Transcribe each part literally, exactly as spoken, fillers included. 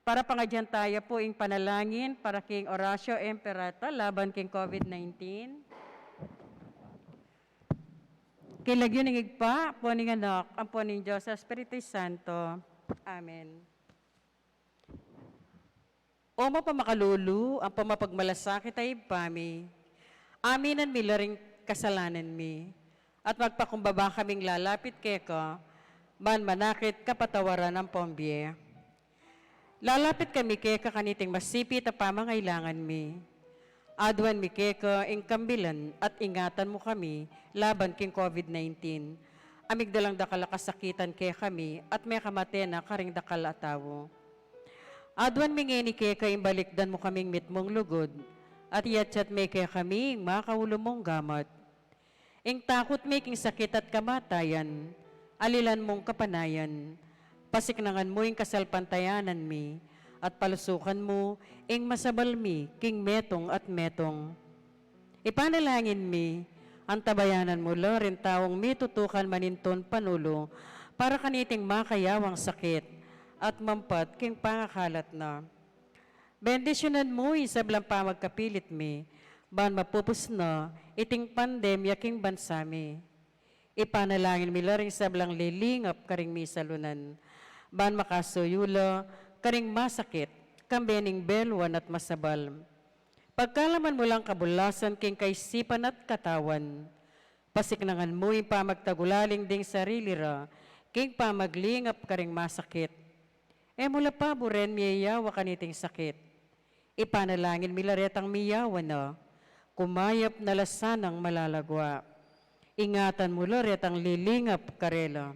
Para pangadyan taya pu ing panalangin para king Oratio Imperata laban king COVID nineteen. King lagyu ning Ibpa, ampo ning Anak, ampo ning Dios Espiritu Santo. Amen. O mapamakalulu, ampo mapagmalasakit a Ibpa mi, aminan mi la ring kasalanan mi, at magpakumbaba kaming lalapit keka, ban manakit kapatawaran ampong bie. Lalapit kami keka kaniting masipit a pamangailangan mi. Aduan mi keka ing kambilan at ingatan mu kami laban king COVID nineteen. A migdalang dakal a kasakitan kekami at mekamate na karing dakal a tau. Aduan mi ngeni keka ing balikdan mu kaming mitmung lugud, at iyatyat me kekami ing makaulu mung gamat. Ing takut mi king sakit at kamatayan, alilan mung kapanayan, pasiknangan mu ing kasalpantayanan mi, at palusukan mu ing masabal mi king metung at metung. Ipanalangin mi, antabayanan mu la ring taung mitutukan manintun panulu para kaniting makayawang sakit at mampat king pangakalat na. Bendisyunan mu ing sablang pamagkapilit mi, ban mapupus na iting pandemya king bansa mi. Ipanalangin mi la ring sablang lilingap karing misalunan, ban makasuyu la karing masakit, kambe ning beluan at masabal. Pagkalaman mu lang kabulasan king kaisipan at katawan, pasiknangan mu ing pamagtagulaling ding sarili ra king pamaglingap karing masakit. E mu la paburen miyayawa kaniting sakit. Ipanalangin mi la retang miyawa na, kumayap na la sanang malalagua. Ingatan mu la retang lilingap karela.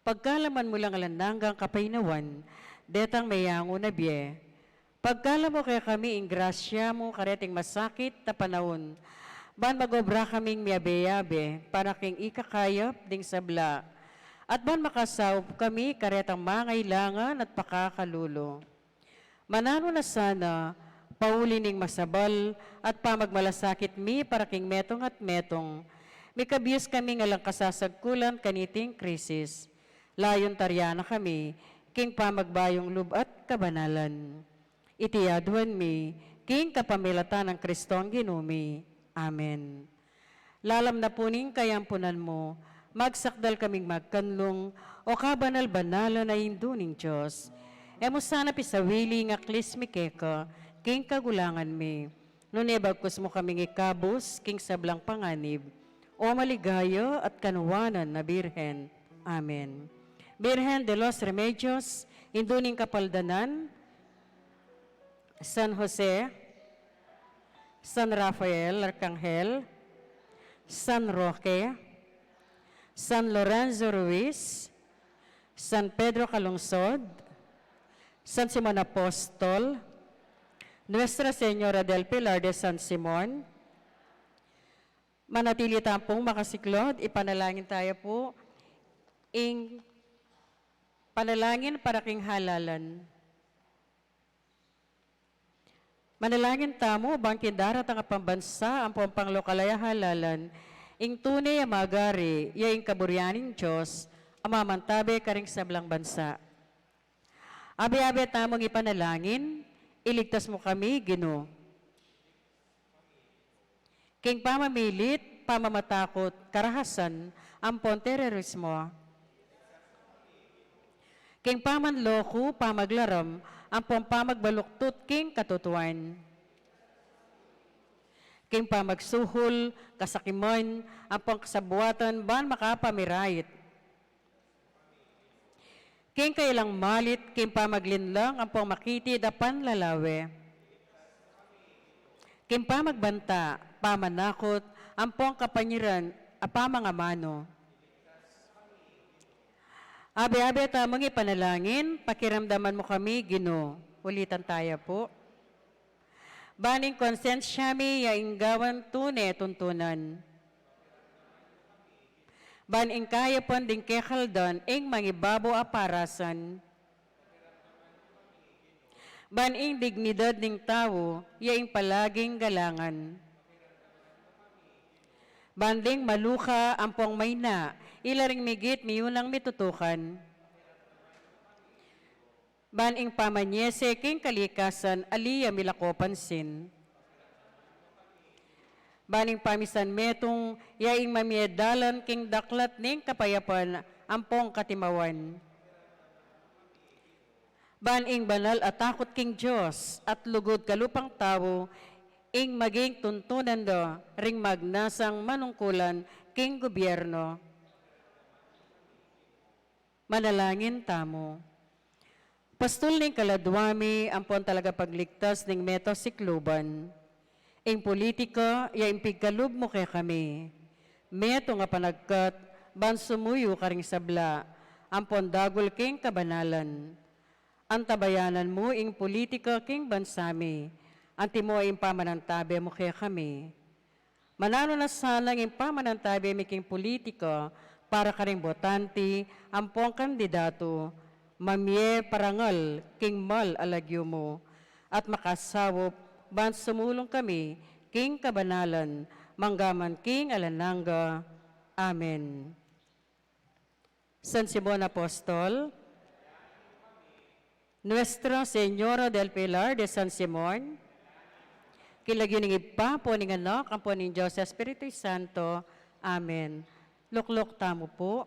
Pagkalaman mu lang alang anggang kapaynawan detang meyangu na bie. Pagkalub mu kekami ing grasya mu kareting masakit a panaun, ban magobra kaming miyabe-yabe para king ikakayap ding sabla, at ban makasaup kami karetang mangailangan at pakakalulu. Mananu na sana, pauli ning masabal at pamagmalasakit mi para king metung at metung, mikabius kami ngan lang kasasagkulan kaniting krisis. Layun taryan na kami king pamagbayung lub at kabanalan. Iti aduan mi king kapamilatan nang Kristong Ginu mi. Amen. Lalam na pu ning kayampunan mu, magsakdal kaming magkanlung, o kabanal-banalan a Indu ning Dios. E mu sana pisawili ing aklis mi keka king kagulangan mi, nune bagkus mu kaming ikabus king sablang panganib, o maligaya at kanuanan a Birhen. Amen. Birhen de los Remedios, Indu ning Kapaldanan, San Jose, San Rafael Arcangel, San Roque, San Lorenzo Ruiz, San Pedro Calungsod, San Simon Apostol, Nuestra Señora del Pilar de San Simon. Manatili tamu pung makasiklaud, ipanalangin taya pu ing panalangin para king halalan. Manalangin tamu, bang king daratang a pambansa ampong panglokal a halalan, ing tune a magari, ya ing kaburian ning Dios, a mamantabe karing sablang bansa. Abe-abe tamung ipanalangin, iligtas mu kami, Ginu. King pamamilit, pamamatakut, karahasan, ampong terorismo. King pamanloko, pamaglaram, ampong pamagbaluktut king katutuan. King pamagsuhul, kasakiman, ampong kasabuatan ban makapamirayit. King kailang malit, king pamaglinlang, ampong makitid a panlalawe. King pamagbanta, pamanakut, ampong kapanyiran a pamangamanu. Abe-abe tamung ipanalangin, pakiramdaman mu kami, Ginu. Ulitan taya pu. Ban ing konsensya mi ya ing gawan tune tuntunan. Ban ing kayapan ding kekaldan ing mangibabo a parasan. Ban ing dignidad ning tau ya ing palaging galangan. Ban ding maluka ampong maina, ila ring migit miyunang mitutukan. Ban ing pamanyese king kalikasan ali ya milako pansin. Ban ing pamisan metung ya ing mamie dalan king daklat ning kapayapan ampong katimawan. Ban ing banal a takut king Dios at lugud kalupang tau ing maging tuntunan da ring magnasang manungkulan king gobyerno. Manalangin tamu. Pastul ning kaladwa mi ampon talagapagligtas ning meto sikluban. Ing politika ya ing pigkalub mu kekami. Metung a panagkat ban sumuyu karing sabla ampon dagul king kabanalan. Antabayanan mu ing politika king bansa mi. Antimo ing pamanantabe mu kekami. Mananu na sanang ing pamanantabe mi king politika para karing botante ampong kandidatu, mamie parangal king mal a lagyu mu, at makasaup ban sumulung kami king kabanalan manggaman king alang angga. Amen. San Simon Apostol, Nuestra Señora del Pilar de San Simon, king lagyu ning Ibpa, ampon ning Anak, ampon ning Dios Espiritu Santo. Amen. Lukluk tamu pu.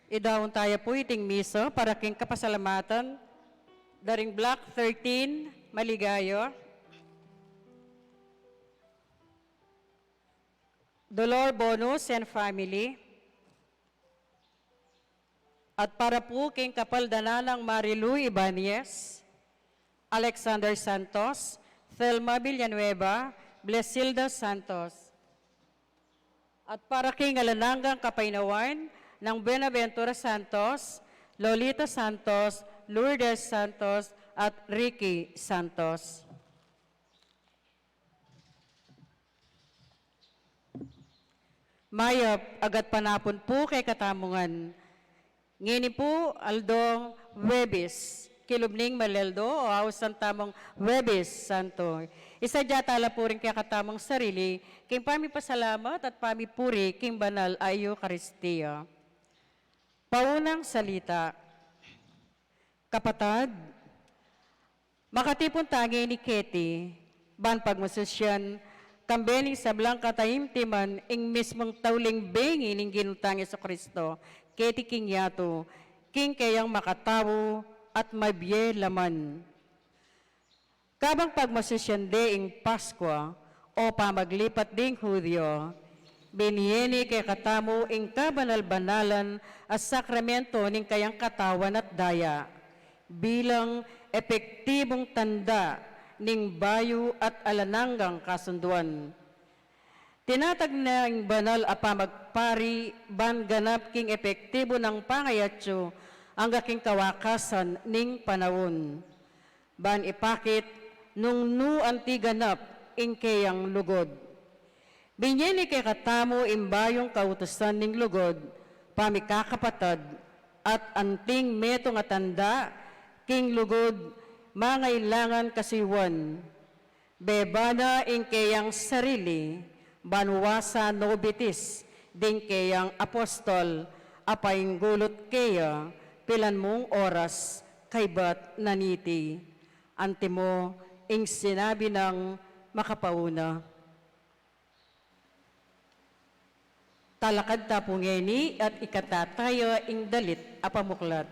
Idaun taya pu iting misa para king kapasalamatan da ring Block thirteen, Maligaya, Dolor Bonus and family. At para pu king kapaldanan nang Marilu Ibanez, Alexander Santos, Thelma Villanueva, Blesilda Santos. At para king alang anggang kapaynawan nang Buenaventura Santos, Lolita Santos, Lourdes Santos, at Ricky Santos. Mayap a gatpanapun pu kekatamu ngan. Ngeni pu, aldong Huwebes, kilub ning Malialdo o ausan tamung Huwebes Santo. Isadya tala pu ring kekatamung sarili king pamipasalamat at pamipuri king banal a Eukaristia. Paunang salita. Kapatad, makatipun ta ngeni keti ban pagmasusyan kambe ning sablang kataimtiman ing mismung tauling bengi ning Ginu tang Jesucristo keti king yatu, king keyang makatau at mabie laman. Kabang pagmasusyan de ing Paskua o pamaglipat ding Hudyo, binie ne kekatamu ing kabanal-banalan a sakramento ning kayang katawan at daya, bilang epektibung tanda ning bayu at alang anggang kasunduan. Tinatag na ing banal a pamagpari ban ganap king epektibu nang pangayatsu angga king kawakasan ning panaun. Ban ipakit nung nu anti ganap ing keyang lugud. Binie ne kekatamu ing bayung kautusan ning lugud, pamikakapatad, at anting metung a tanda king lugud mangailangan kasuyuan. Beba na ing keyang sarili, ban wasa no bitis ding keyang apostol a painggulut keya pilan mung oras kaybat na niti. Antimo ing sinabi nang makapauna. Talakad ta pu ngeni at ikataya ing dalit a pamuklat.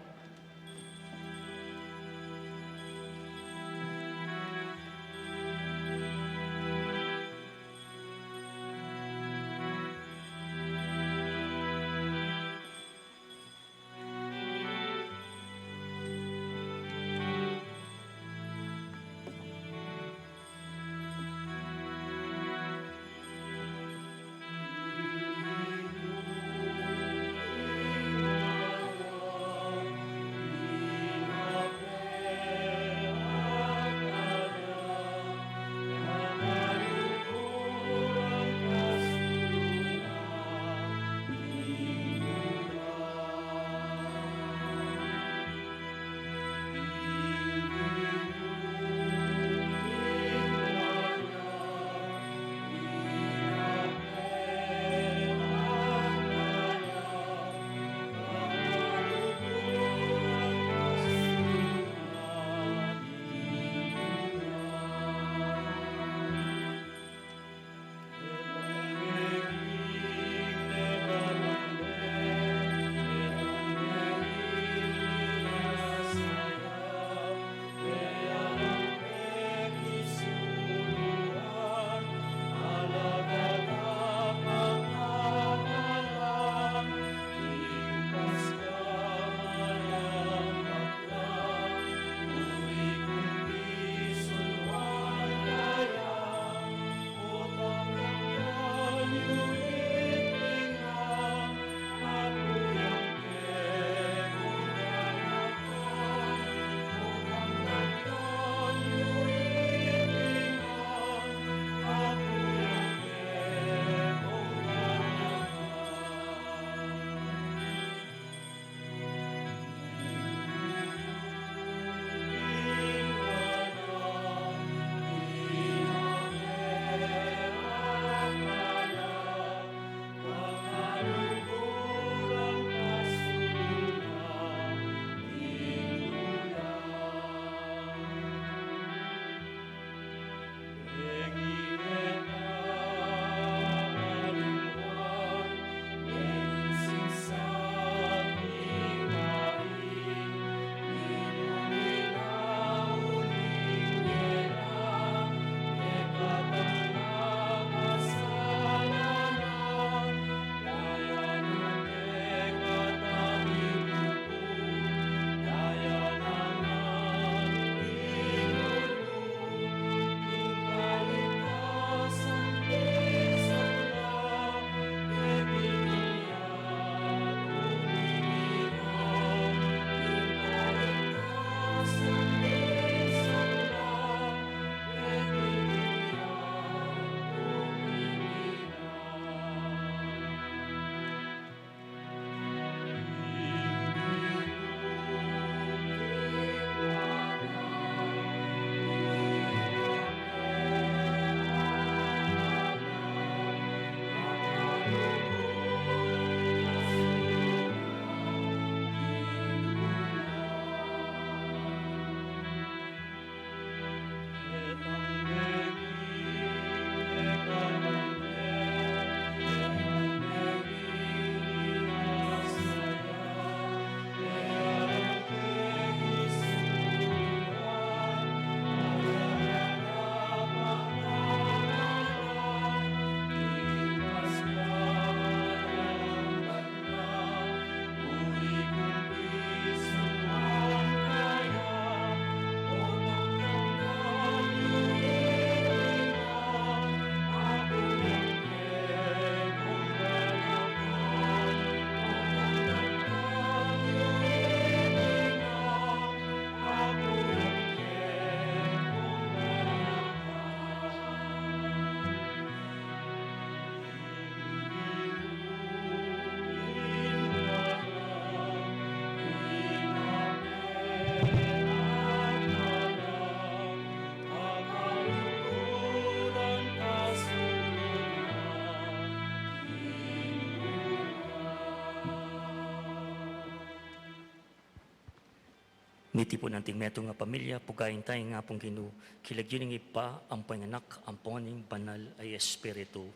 Iti pu ing metung a pamilya, pugayan ta ing Apung Ginu, king lagyu ning Ibpa, ampo ning Anak, ampo ning Banal a Espiritu.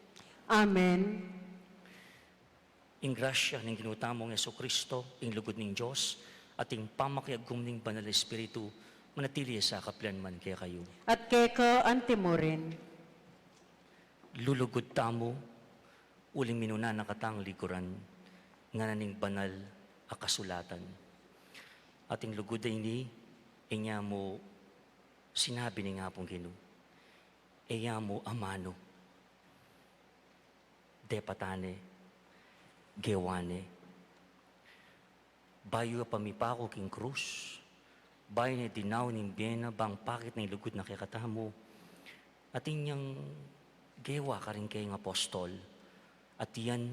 Amen. Ing grasya ning Ginu tamung Jesucristo, ing lugud ning Dios, at ing pamakiagum ning Banal a Espiritu, manatili ya sa kapilan man kekayu. At keka anti murin. Lulugud tamu, uling minuna na katang liguran, ngana ning banal a kasulatan. At ing lugud a ini, inya mu sinabi ning Apung Ginu, e ya mu amanu, depatan ne, gewa ne. Bayu ya pamipaku king krus, bayu ne dinaun ing bie na bang pakit na ing lugud na kekatamu, at inyang gewa karing kayang apostol, at yan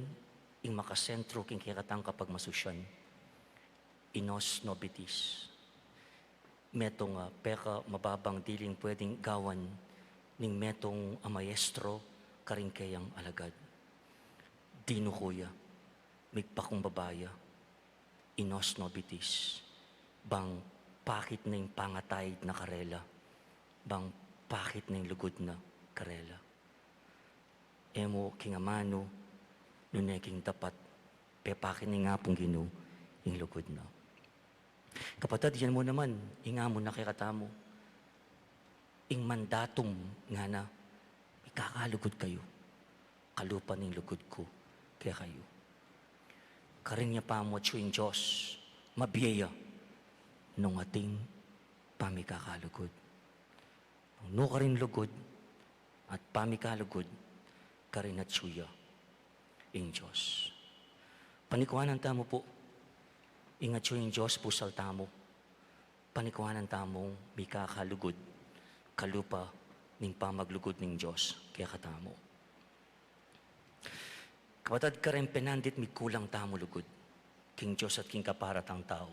ing makasentro king kekatang kapagmasusyan. In nos nobis. Metung a peka mababang diling pwedeng gawan ning metung a maestro karing kayang alagad. Dinuku ya, migpakumbaba ya, in nos nobis, bang pakit na ing pangataid na karela, bang pakit na ing lugud na karela. E mu king amanu, nune king dapat, pepakit ning Apung Ginu ing lugud na. Kapatad, yan mu naman ing amu na kekatamu. Ing mandatum ngana, mikakalugud kayu, kalupa ning lugud ku kekayu. Karin ya pa mu atyu ing Dios, mabie ya nung atin pamikakalugud. Nung nukarin lugud at pamikalugud, karin atyu ya ing Dios. Panikuanan tamu pu ing atyu ing Dios pusal tamu. Panikuanan tamung mikakalugud kalupa ning pamaglugud ning Dios kekatamu. Kapatad, kareng penandit mikulang tamu lugud king Dios at king kapara tang tau.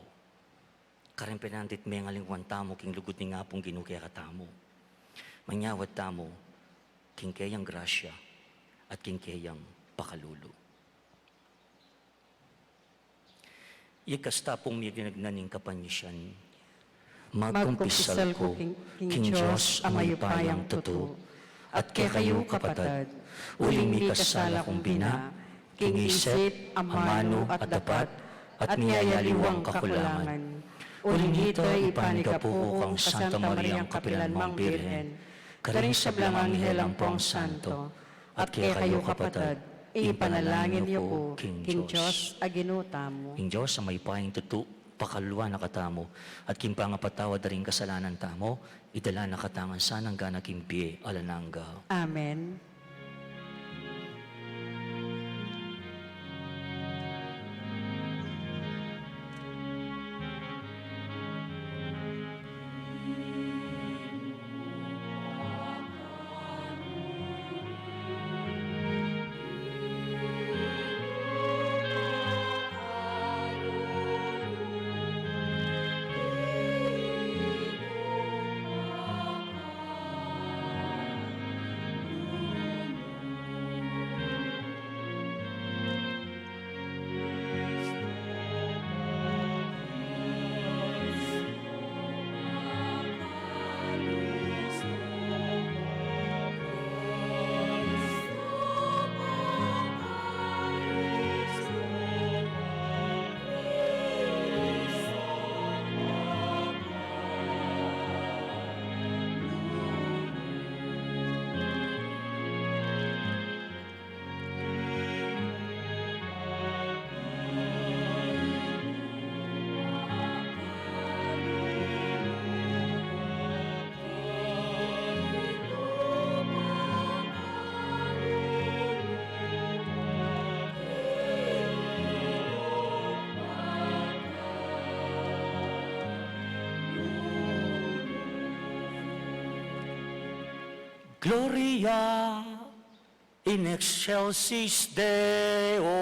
Kareng penandit mengalingwan tamu king lugud ning Apung Ginu kekatamu. Manyawad tamu king kayang grasya at king kayang pakalulu. Ikasta pung miyagnagnang ing kapanyisian, magkumpisal ku king, king Dios a mayupayang tutu, at kekayu kapatad, uling mikasala kung bina, king isip, amanu, at dapat, at miyayaliwang kakulangan. Uling ita ipanigapu ku kang Santa Mariang kapilan mang Birhen, karing sablang anghel ampong santo, at kekayu kapatad, ipanalangin yu ku king Dios a Ginu tamu. Ing Dios a mayupayang tutu, pakalulu na katamu, at king pangapatawad da ring kasalanan tamu, idala na katamu ngan sana king bie alang angga. Amen. Gloria in excelsis Deo.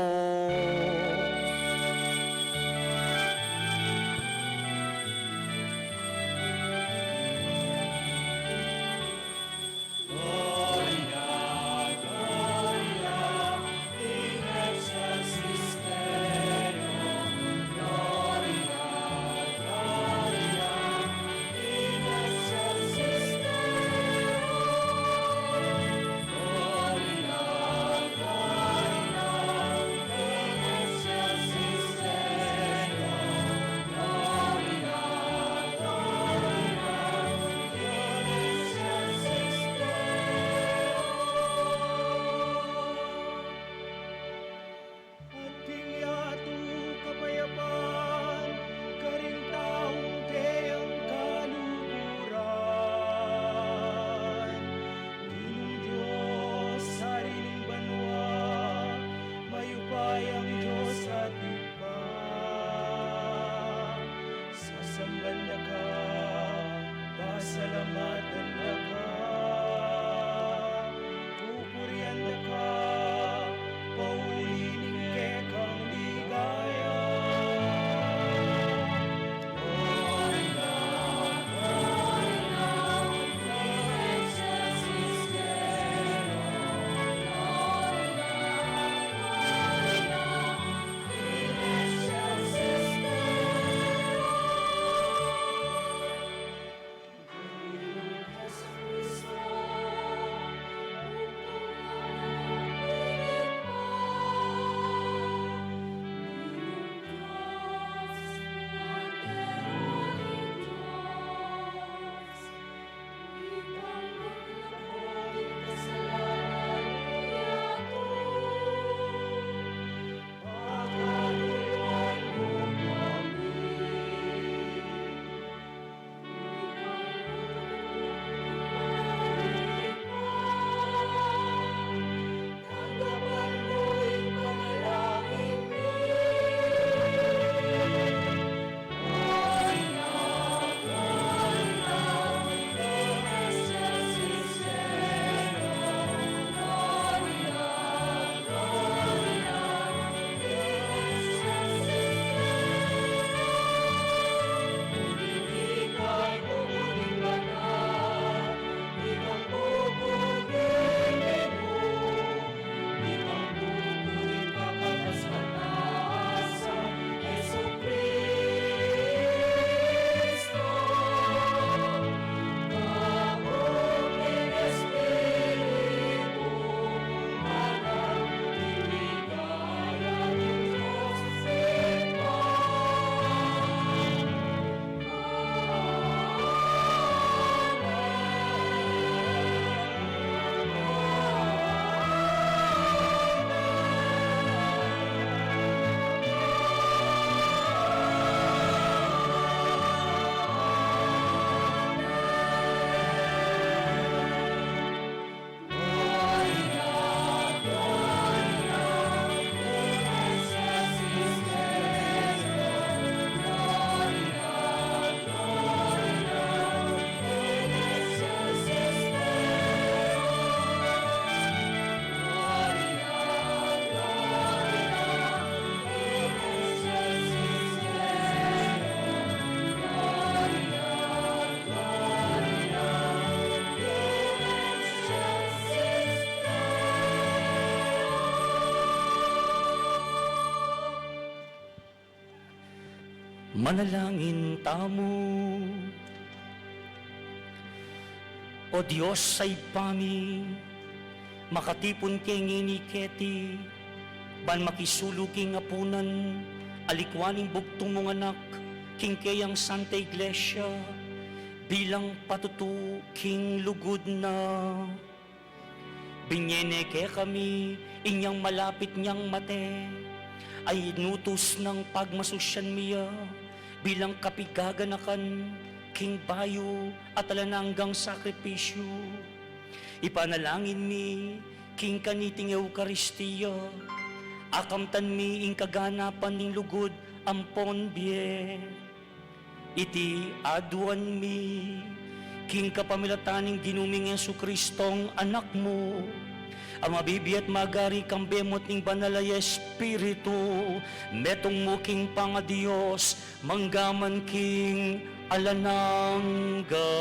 Manalangin tamu. O Dios a Ibpa mi, makatipun ke ngeni keti, ban makisulu king apunan a likwan ning bugtung mung Anak, king keyang Santa Iglesia, bilang patutu king lugud na. Binie ne kekami inyang malapit nang mate, a inutus nang pagmasusyan mi ya bilang kapigaganakan king bayu at alang anggang sakripisyu. Ipanalangin mi king kaniting Eukaristia, a kamtan mi ing kaganapan ning lugud ampon bie. Iti aduan mi king kapamilatan ning Ginu ming Jesucristong Anak mu, a mabibie at magari kambe mu at ning Banal a Espiritu, metung mu king pangaDios, mangga man king alang angga.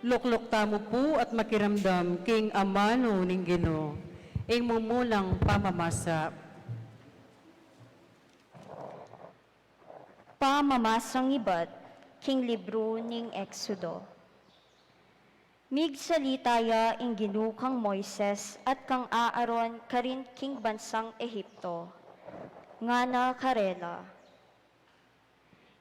Lukluk tamu pu at makiramdam king amanu ning Ginu. Ing mumunang pamamasa. Pamamasang ibat king libru ning Exodo. Migsalita ya ing Ginu kang Moises at kang Aaron karin king bansang Egipto, ngana karela: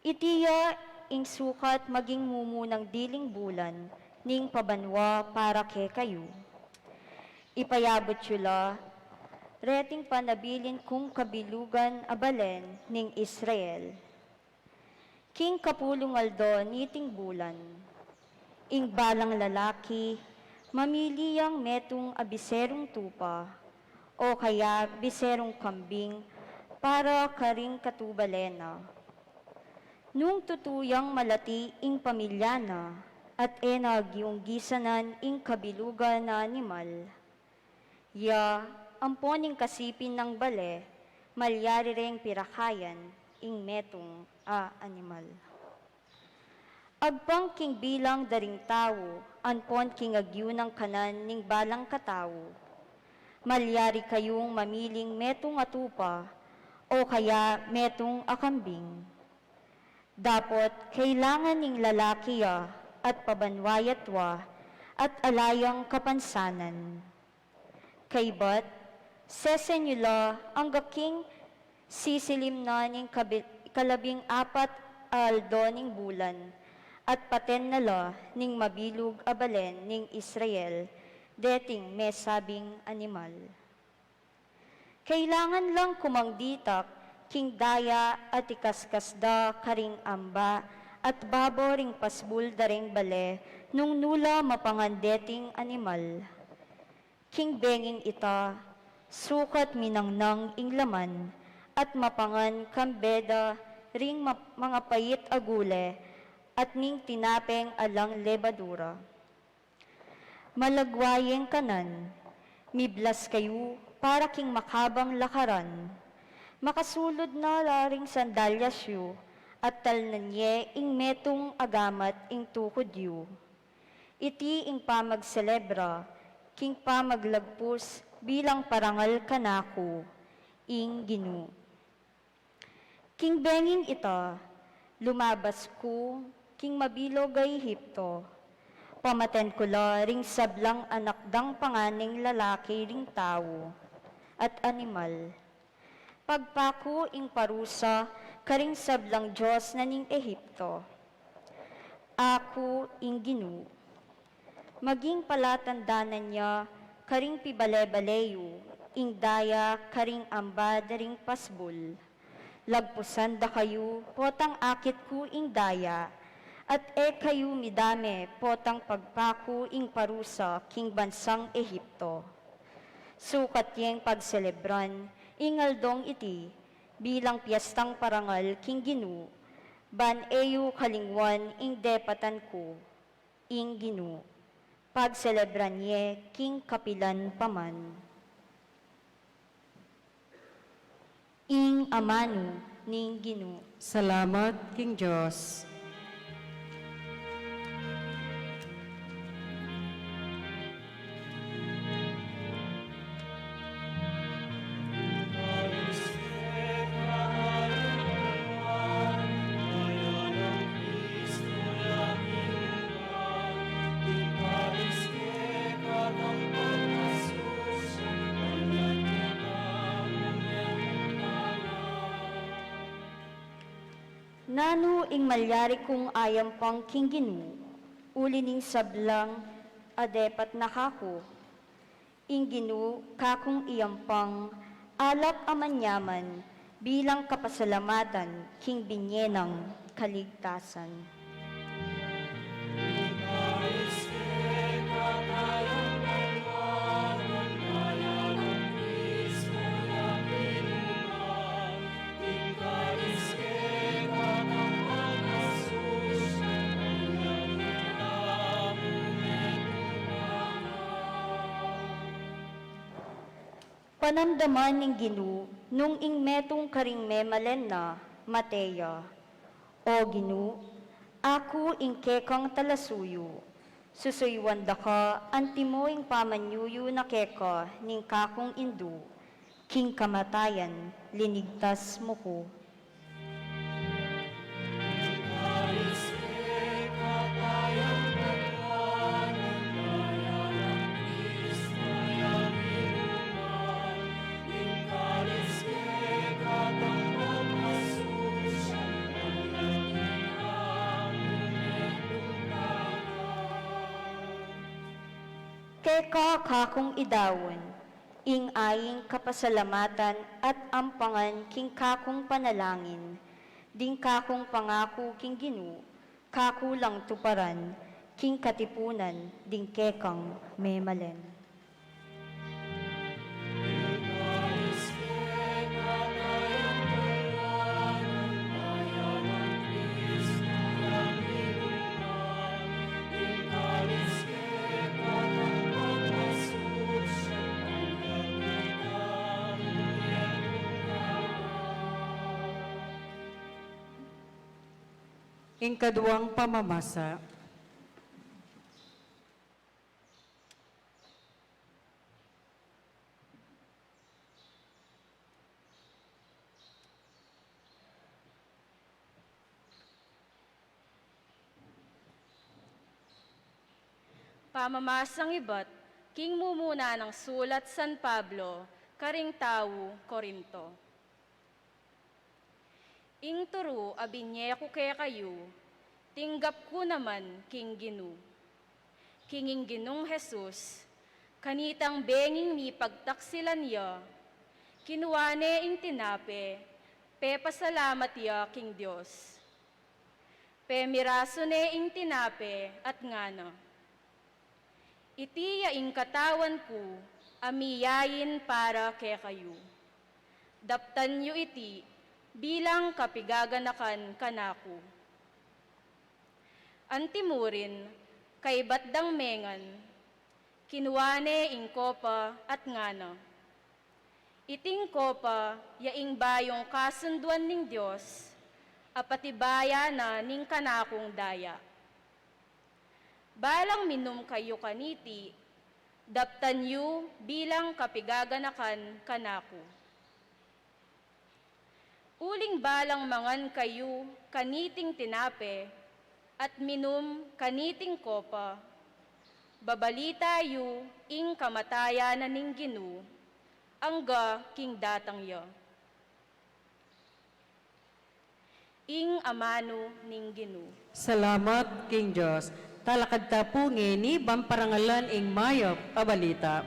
Iti ya ing sukat maging mumunang diling bulan ning pabanua para kekayu. Ipayabut yu la reting panabilin kung kabilugan a balen ning Israel. King kapulung aldo niting bulan, ing balang lalaki mamili yang metung a biserung tupa o kaya biserung kambing para karing katubale na. Nung tutu yang malati ing pamilya na at e na agyung gisanan ing kabilugan a animal, ya ampon ing kasipin nang bale, malyari reng pirakayan ing metung a animal. Agpang king bilang da ring tau ampon king agyu nang kanan ning balang katau, malyari kayung mamiling metung a tupa o kaya metung a kambing. Dapot kailangan ning lalaki ya at pabanua ya tua at ala yang kapansanan. Kaybat, sesen yu la angga king sisilim na ning kabi-, kalabing apat a aldo ning bulan, at paten na la ning mabilug a balen ning Israel deting mesabing animal. Kailangan lang kumang ditak king daya at ikaskas da karing amba at babo ring pasbul da ring bale nung nu la mapangan deting animal. King benging ita, sukat minangnang ing laman at mapangan kambe da ring ma-, mangapait a gule at ning tinapeng alang lebadura. Malagwa yeng kanan, miblas kayu para king makabang lakaran. Makasulud na la ring sandalyas yu at talnan ye ing metung a gamat ing tukud yu. Iti ing pamagselebra king pamaglagpus bilang parangal kanaku, ing Ginu. King benging ita, lumabas ku king mabilug a Ehipto. Pamaten ku la ring sablang anak dang panganeng lalaki ring tau at animal. Pagpaku ing parusa karing sablang dios na ning Ehipto. Aku ing Ginu. Maging palatandanan ya karing pibale-bale yu ing daya karing amba da ring pasbul. Lagpusan da kayu potang akit ku ing daya, at e kayu midame potang pagpaku ing parusa king bansang Ehipto. Sukat yeng pagselebran ing aldong iti bilang piestang parangal king Ginu, ban e yu kalingwan ing depatan ku, ing Ginu. Pagselebran ye king kapilan pa man. Ing amanu ning Ginu. Salamat king Dios. Nanu ing malyari kung ayampang king Ginu, uli ning sablang adepat na kaku? Ing Ginu kakung iyampang alak a manyaman bilang kapasalamatan king binye nang kaligtasan. Panamdaman ning Ginu nung ing metung karing memalen na, mate ya, O Ginu, aku ing kekang talasuyu, susuyuan da ka antimo ing pamanyuyu na keka ning kakung indu, king kamatayan linigtas mu ku. Keka kakung idaun ing aing kapasalamatan at ampangan king kakung panalangin, ding kakung pangaku king Ginu, kaku lang tuparan king katipunan ding kekang memalen. Ing kaduang pamamasa. Pamamasang ibat king mumuna nang sulat San Pablo karing tau Corinto. Ing turu a binye ku kekayu, tinggap ku naman king Ginu. King ing Ginung Jesus, kanitang benging mipagtaksilan ya, kinua ne ing tinape, pepasalamat ya king Dios. Pemirasu ne ing tinape at ngana, "Iti ya ing katawan ku a miyain para kekayu. Daptan yu iti bilang kapigaganakan kanaku." Antimurin, kaybat dang mengan, kinua ne ing kopa at ngana, "Iting kopa ya ing bayung kasunduan ning Dios, a patibayan na ning kanakung daya. Balang minum kayu kaniti, daptan yu bilang kapigaganakan kanaku. Uling balang mangan kayu kaniting tinape, at minum kaniting kopa, babalita yu ing kamatayan na ning Ginu, angga king datang ya." Ing amanu ning Ginu. Salamat king Dios. Talakad ta pu ngeni ban parangalan ing mayap a balita.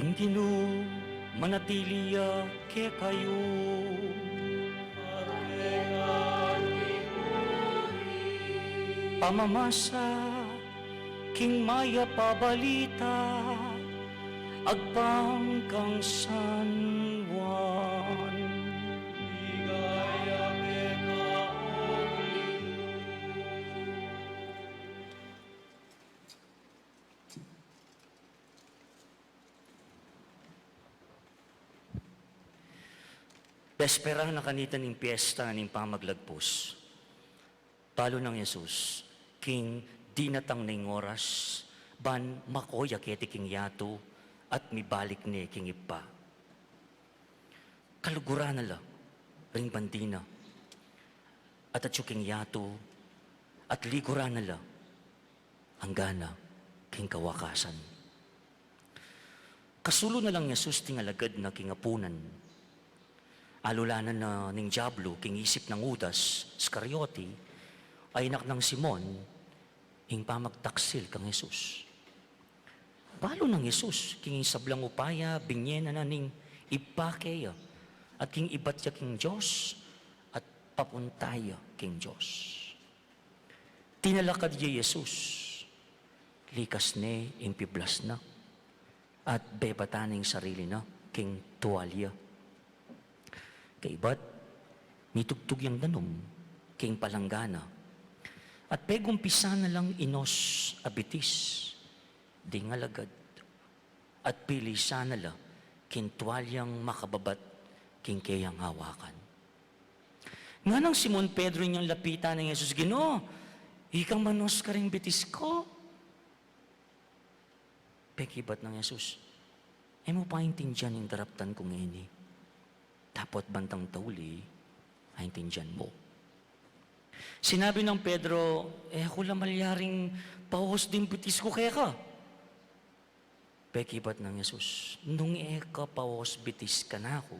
Ing Ginu manatili ya kekayu. Pamamasa king mayap a balita agpang kang San Juan. Ligaya keka, O Ginu. Bespera na kanita ning piesta ning Pamaglagpus. Balu nang Jesus king dinatang ne ing oras ban mako ya keti king yatu at mibalik ne king Ibpa. Kaluguran na la ring bandi na at atyu king yatu at liguran na la angga na king kawakasan. Kasulu na lang Jesus ding alagad na king apunan. Alulanan na ning Diablo king isip nang Judas Iscariote, a anak nang Simon, ing pamagtaksil kang Jesus. Balu nang Jesus king sablang upaya, binie na na ning Ibpa keya, at king ibat ya king Dios, at papunta ya king Dios. Tinalakad ya i Jesus, likas ne ing piblas na, at bebatan ne ing sarili na king tuwalya. Kaibat, mitugtug yang danum king palanggana, at pegumpisa na lang inos a bitis ding alagad, at pilisan na la king tuwalyang makababat king keyang awakan. Nganang Simon Pedro inyang lapitan nang Jesus, "Ginu, ikang manos karing bitis ku?" Pekibat nang Jesus, "E mu pa aintindian ing daraptan ku ngeni. Dapot bantang tauli, aintindian mu." Sinabi nang Pedro, "E ku la malyaring paos ding bitis ku keka." Pekibat nang Jesus, "Nung e ka paos bitis kanaku,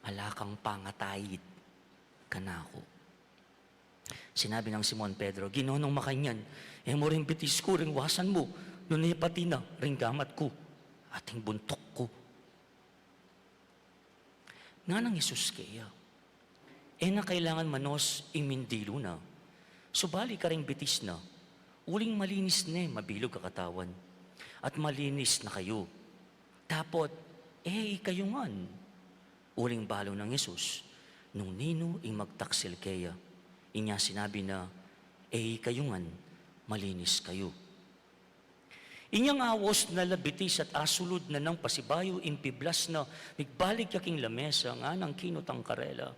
ala kang pangatait kanaku." Sinabi nang Simon Pedro, "Ginu, nung makanyan, e mu ring bitis ku ring wasan mu, nune pati na ring gamat ku at ing buntuk ku." Nganang Jesus keya, "E na kailangan manos ing mindilu na, subali karing bitis na, uling malinis ne mabilug a katawan, at malinis na kayu. Dapot, e ikayu ngan." Uling balu nang Jesus, "Nung ninu ing magtaksil keya?" Inya sinabi na, "E ikayu ngan, malinis kayu." Inyang awas na la bitis at asulud na nang pasibayu ing piblas na, migbalik ya king lamesa, nganang kinutang karela,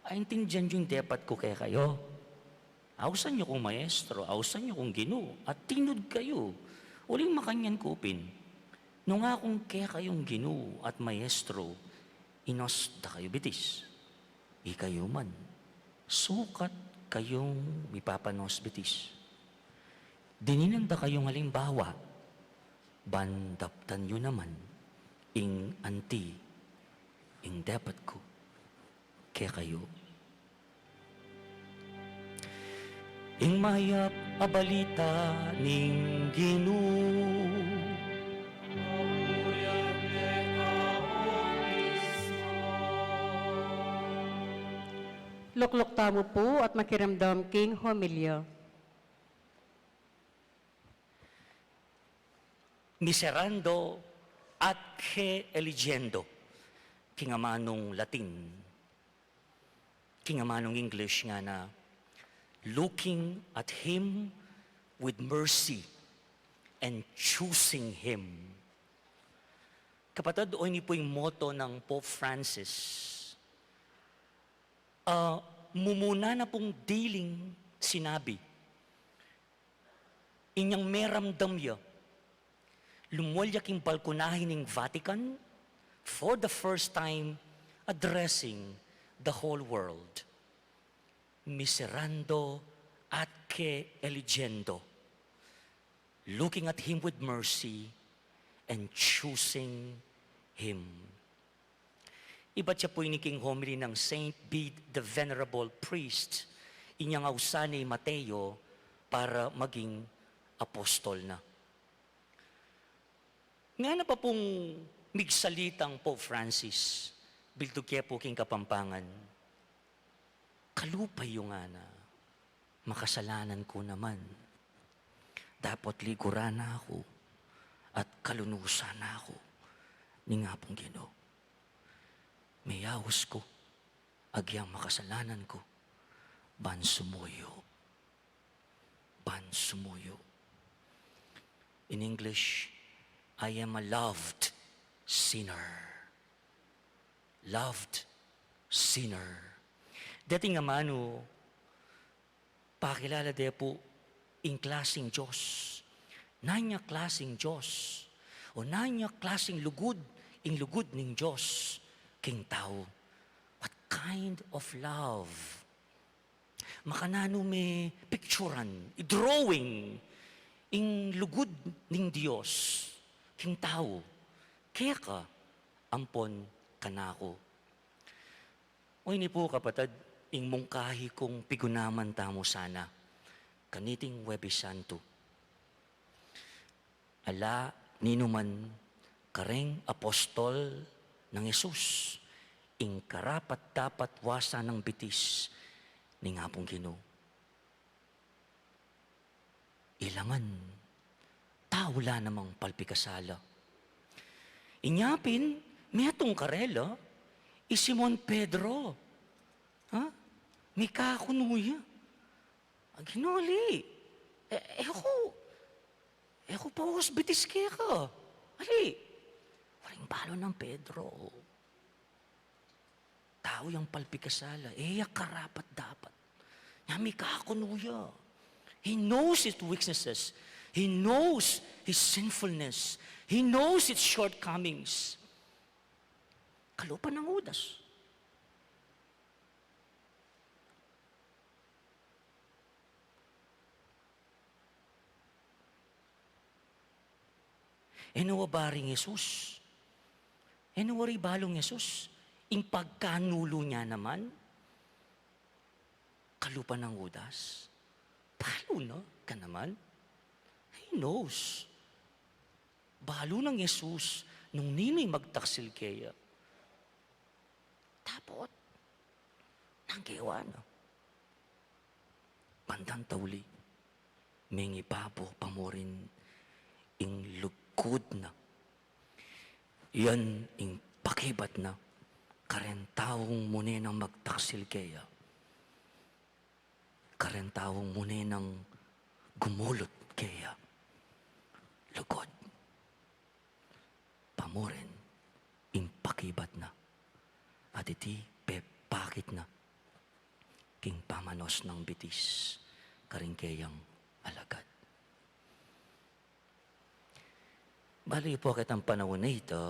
"Aintindian yu ing depat ku kekayu? Ausan yu kung maestro, ausan yu kung Ginu, at tinud kayu. Uling makanyan ku pin, nung akung kekayung Ginu at maestro, inos da kayu bitis? Ikayu man, sukat kayung mipapanos bitis. Dininan da kayung alimbawa, ban daptan yu naman ing anti ing depat ku kekayu." Ing mayap a balita ning Ginu. Lukluk tamu pu at makiramdam king homilya. Miserando atque eligiendo, king amanung Latin. King amanung English ngana, "Looking at him with mercy and choosing him." Kapatad, o, ini pu ing motto nang Pope Francis. Ah, mumuna na pung diling sinabi, inyang meramdam ya, lumual ya king balkonahe ning Vatican, for the first time, addressing the whole world. Miserando atque eligiendo, looking at him with mercy and choosing him. Ibat ya pu ini king homily nang Saint Bede the Venerable Priest, inyang ausan ne i Mateo para maging apostol na. Ngana pa pung migsalitang Pope Francis, biltug ke pu king Kapampangan. Kalupa yu ngana, makasalanan ku naman. Dapot liguran na ku at kalunusan na ku ning Apung Ginu. Meyaus ku, agyang makasalanan ku, ban sumuyu. Ban sumuyu. In English, "I am a loved sinner." Loved sinner. Deti ngan manu, pakilala de pu ing klasing Dios. Nanya klasing Dios, o nanya klasing lugud, ing lugud ning Dios king tau. What kind of love? Makananu me picturan, i-drawing, ing lugud ning Dios king tau, keka ampon kanaku. O ini pu, kapatad, ing mungkahi kung pigunaman tamu sana kaniting Huwebes Santo. Ala ninuman kareng apostol nang Jesus ing karapat-dapat wasan nang bitis ning Apung Ginu. Ilangan, tau la namang palpikasala. Inya pin, metung karela, i Simon Pedro. Ha? Mikakunu ya. Ginuli. E, e ku, e ku pawas bitis keka. Ali. Waring balu nang Pedro. Tau yang palpikasala, e ya karapat-dapat. Nya mikakunu ya. He knows his weaknesses. He knows his sinfulness. He knows its shortcomings. Kalupa nang Judas. E na wa bari ing Jesus. E na wari balu ing Jesus. Ing pagkanulu na naman, kalupa nang Judas. Balu na ka naman. He knows. Balu nang Jesus nung ninu ing magtaksil keya. Dapot, nanu ing gewa na? Bandang tauli, mengibabo pa mu rin ing lugud na. Yan ing pakibat na kareng taung mune nang magtaksil keya. Kareng taung mune nang gumulut keya. Lugud. Pa mu rin ing pakibat na. At iti pepakit na king pamanos nang bitis karing keyang alagad. Balu yu pu, ketang panaun a ita,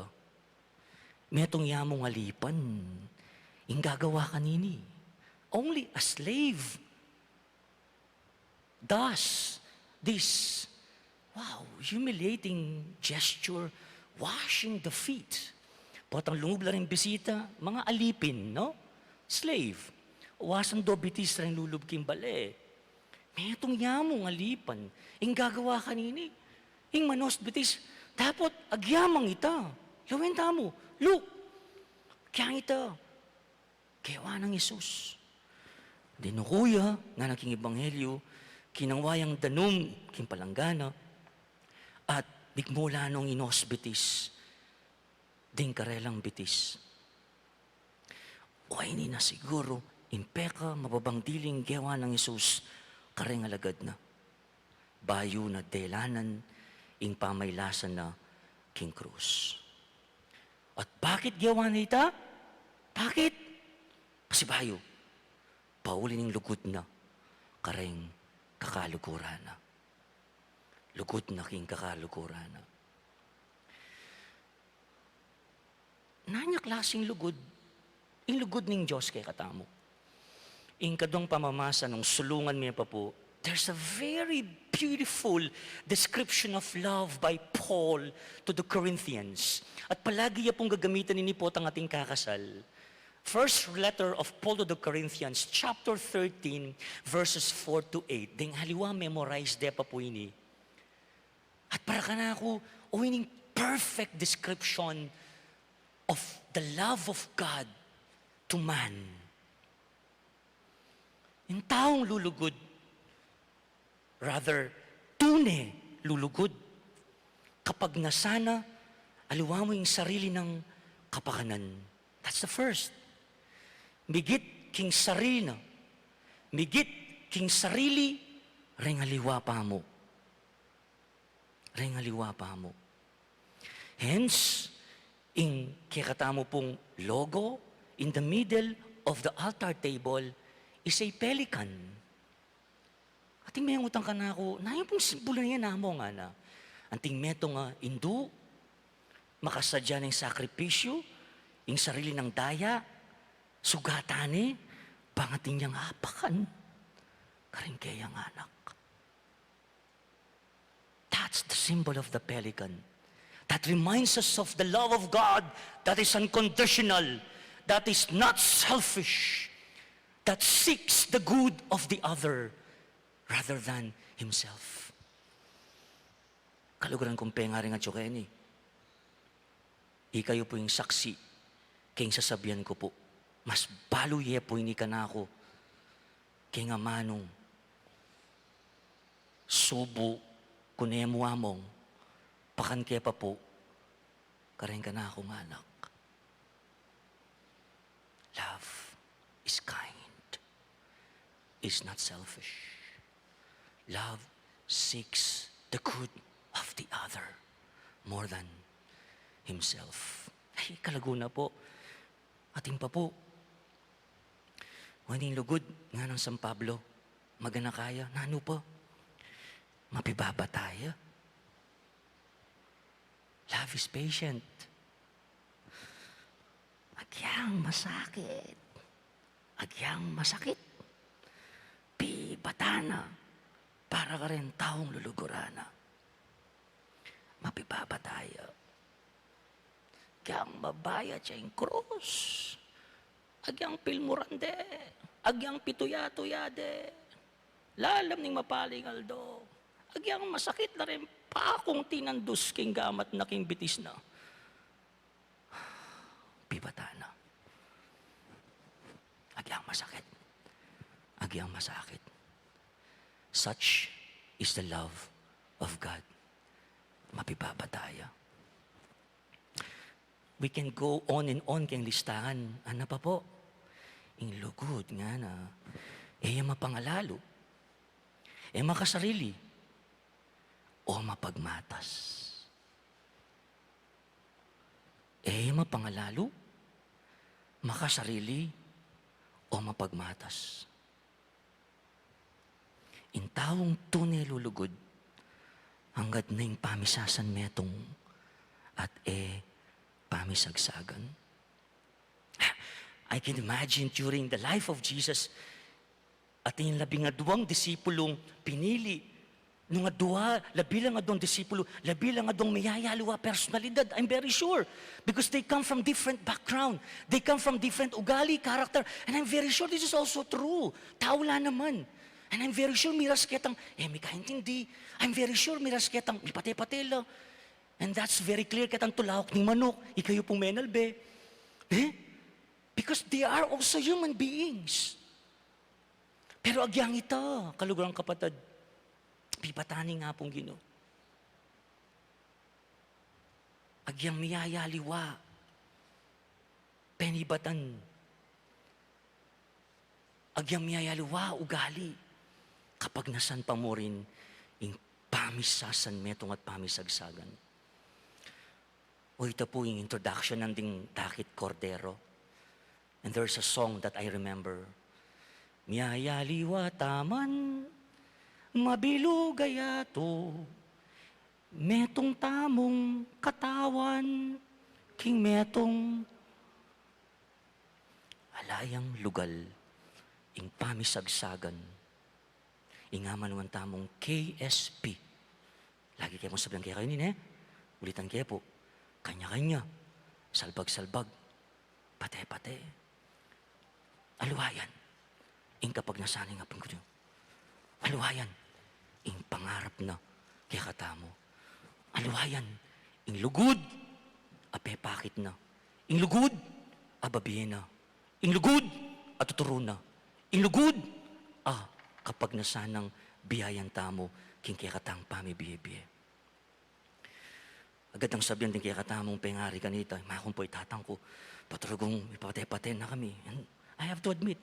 metung ya mung alipan ing gagawa kanini. Only a slave does this, wow, humiliating gesture, washing the feet. Potang lungub la ring bisita, mga alipin, no? Slave. Wasan do bitis reng lulub king bale. Metung ya mung alipan ing gagawa kanini. Ing manos bitis, dapot agyamang ita. Lawen tamu, Luke. Kaya ita, gewa nang Jesus. Dinuku ya, ngana king ebanghelyu, kinawayang danum king palanggana, at mikmula nong inos bitis ding karelang bitis. O ini na siguru ing peka mababang diling gewa nang Jesus kareng alagad na, bayu na delanan ing pamailasan na king krus. At bakit gewa na ita? Bakit? Pasibayu, pauli ning lugud na kareng kakaluguran na. Lugud na king kakaluguran na. Nanya klasing lugud ing lugud ning Dios kekatamu? Ing kaduang pamamasa nung sulungan me pa pu, there's a very beautiful description of love by Paul to the Corinthians. At palagi ya pung gagamitan ini potang ating kakasal. First letter of Paul to the Corinthians, chapter thirteen, verses four to eight. Deng aliwa, memorize de pa pu ini. At para kanaku, o ining perfect description of the love of God to man. Ing taung lulugud, rather, tune lulugud, kapagnasan na, aliwa mu ing sarili nang kapakanan. That's the first. Migit king sarili na, migit king sarili, reng aliwa pa mu. Reng aliwa pa mu. Hence, ing kekatamu pung logo in the middle of the altar table is a pelican. Ating mengutang kanaku, "Nanu pung simbolu na yan, Among?" ngana. Anting metung a indu, makasadya neng sakripisyu, ing sarili nang daya, sugatan ne, bang atin yang apakan kareng keyang anak. That's the symbol of the pelican. That reminds us of the love of God that is unconditional, that is not selfish, that seeks the good of the other rather than himself. Kaluguran kung pengaring at yu keni. Ikayu pu ing saksi keng sasabian ku pu. Mas balu ye pu ini kanaku keng amanung subu ku ne mu, Among, pakan ke pa pu kareng kanakung anak. Love is kind, is not selfish. Love seeks the good of the other more than himself. Ay, kalagu na pu. Atin pa pu. Uling lugud, ngana nang San Pablo, maganaka ya, nanu pa? Mapibabata ya. Love is patient. Agyang masakit, agyang masakit, pibatan na para kareng taung luluguran na. Mapibabata ya. Agyang mabayat ya ing krus, agyang pilmuran de, agyang pituya-tuya de, lalam ning mapaling aldo, agyang masakit la reng pakung tinandus king gamat na king bitis na. Pibatan na. Agyang masakit. Agyang masakit. Such is the love of God. Mapibabata ya. We can go on and on keng listahan. Ana pa pu? Ing lugud ngana, e ya mapangalalu, e makasarili, o mapagmatas. E ya mapangalalu, makasarili, o mapagmatas. Ing taung tune lulugud, anggad na ing pamisasanmetung at e pamisagsagan. I can imagine during the life of Jesus, atin labing aduang disipulung pinili. Nung adua, labi lang aduang disipulu, labi lang aduang miyayaliwa personalidad, I'm very sure. Because they come from different background. They come from different ugali, character. And I'm very sure this is also true. Tau la naman. And I'm very sure miras ketang, e, mikaintindi. I'm very sure miras ketang, mipate-pate la. And that's very clear ketang tulauk ning manuk, ikayu pung menalbe. E? Because they are also human beings. Pero agyang ita, kaluguran, kapatad, pibatan ning Apung Ginu. Agyang miyayaliwa, penibatan. Agyang miyayaliwa, ugali. Kapagnasan pa mu rin ing pamisasanmetung at pamisagsagan. O, ita pu ing introduction nanding dakit kordero. And there's a song that I remember. Miyayaliwa ta man, mabilug a yatu, metung tamung katawan, king metung. Ala yang lugal ing pamisagsagan. Ing amanuan tamung K S P. Lagi ke pung sasabian kekayu ini, ne? Ulitan ke pu. Kanya-kanya. Salbag-salbag. Pate-pate. Aliwa yan ing kapagnasan ning Apung Ginu. Aliwa yan ing pangarap na kekatamu. Aliwa yan Ing lugud a pepakit na. Ing lugud a babie na. Ing lugud a tuturu na. Ing lugud a kapag na sanang biayan tamu king kekatang pamibie-bie. Agad nang sabian ding kekatamung pengari kanita, "Makun pu, itatang ku, paturugung mipapate-pate na kami." And I have to admit,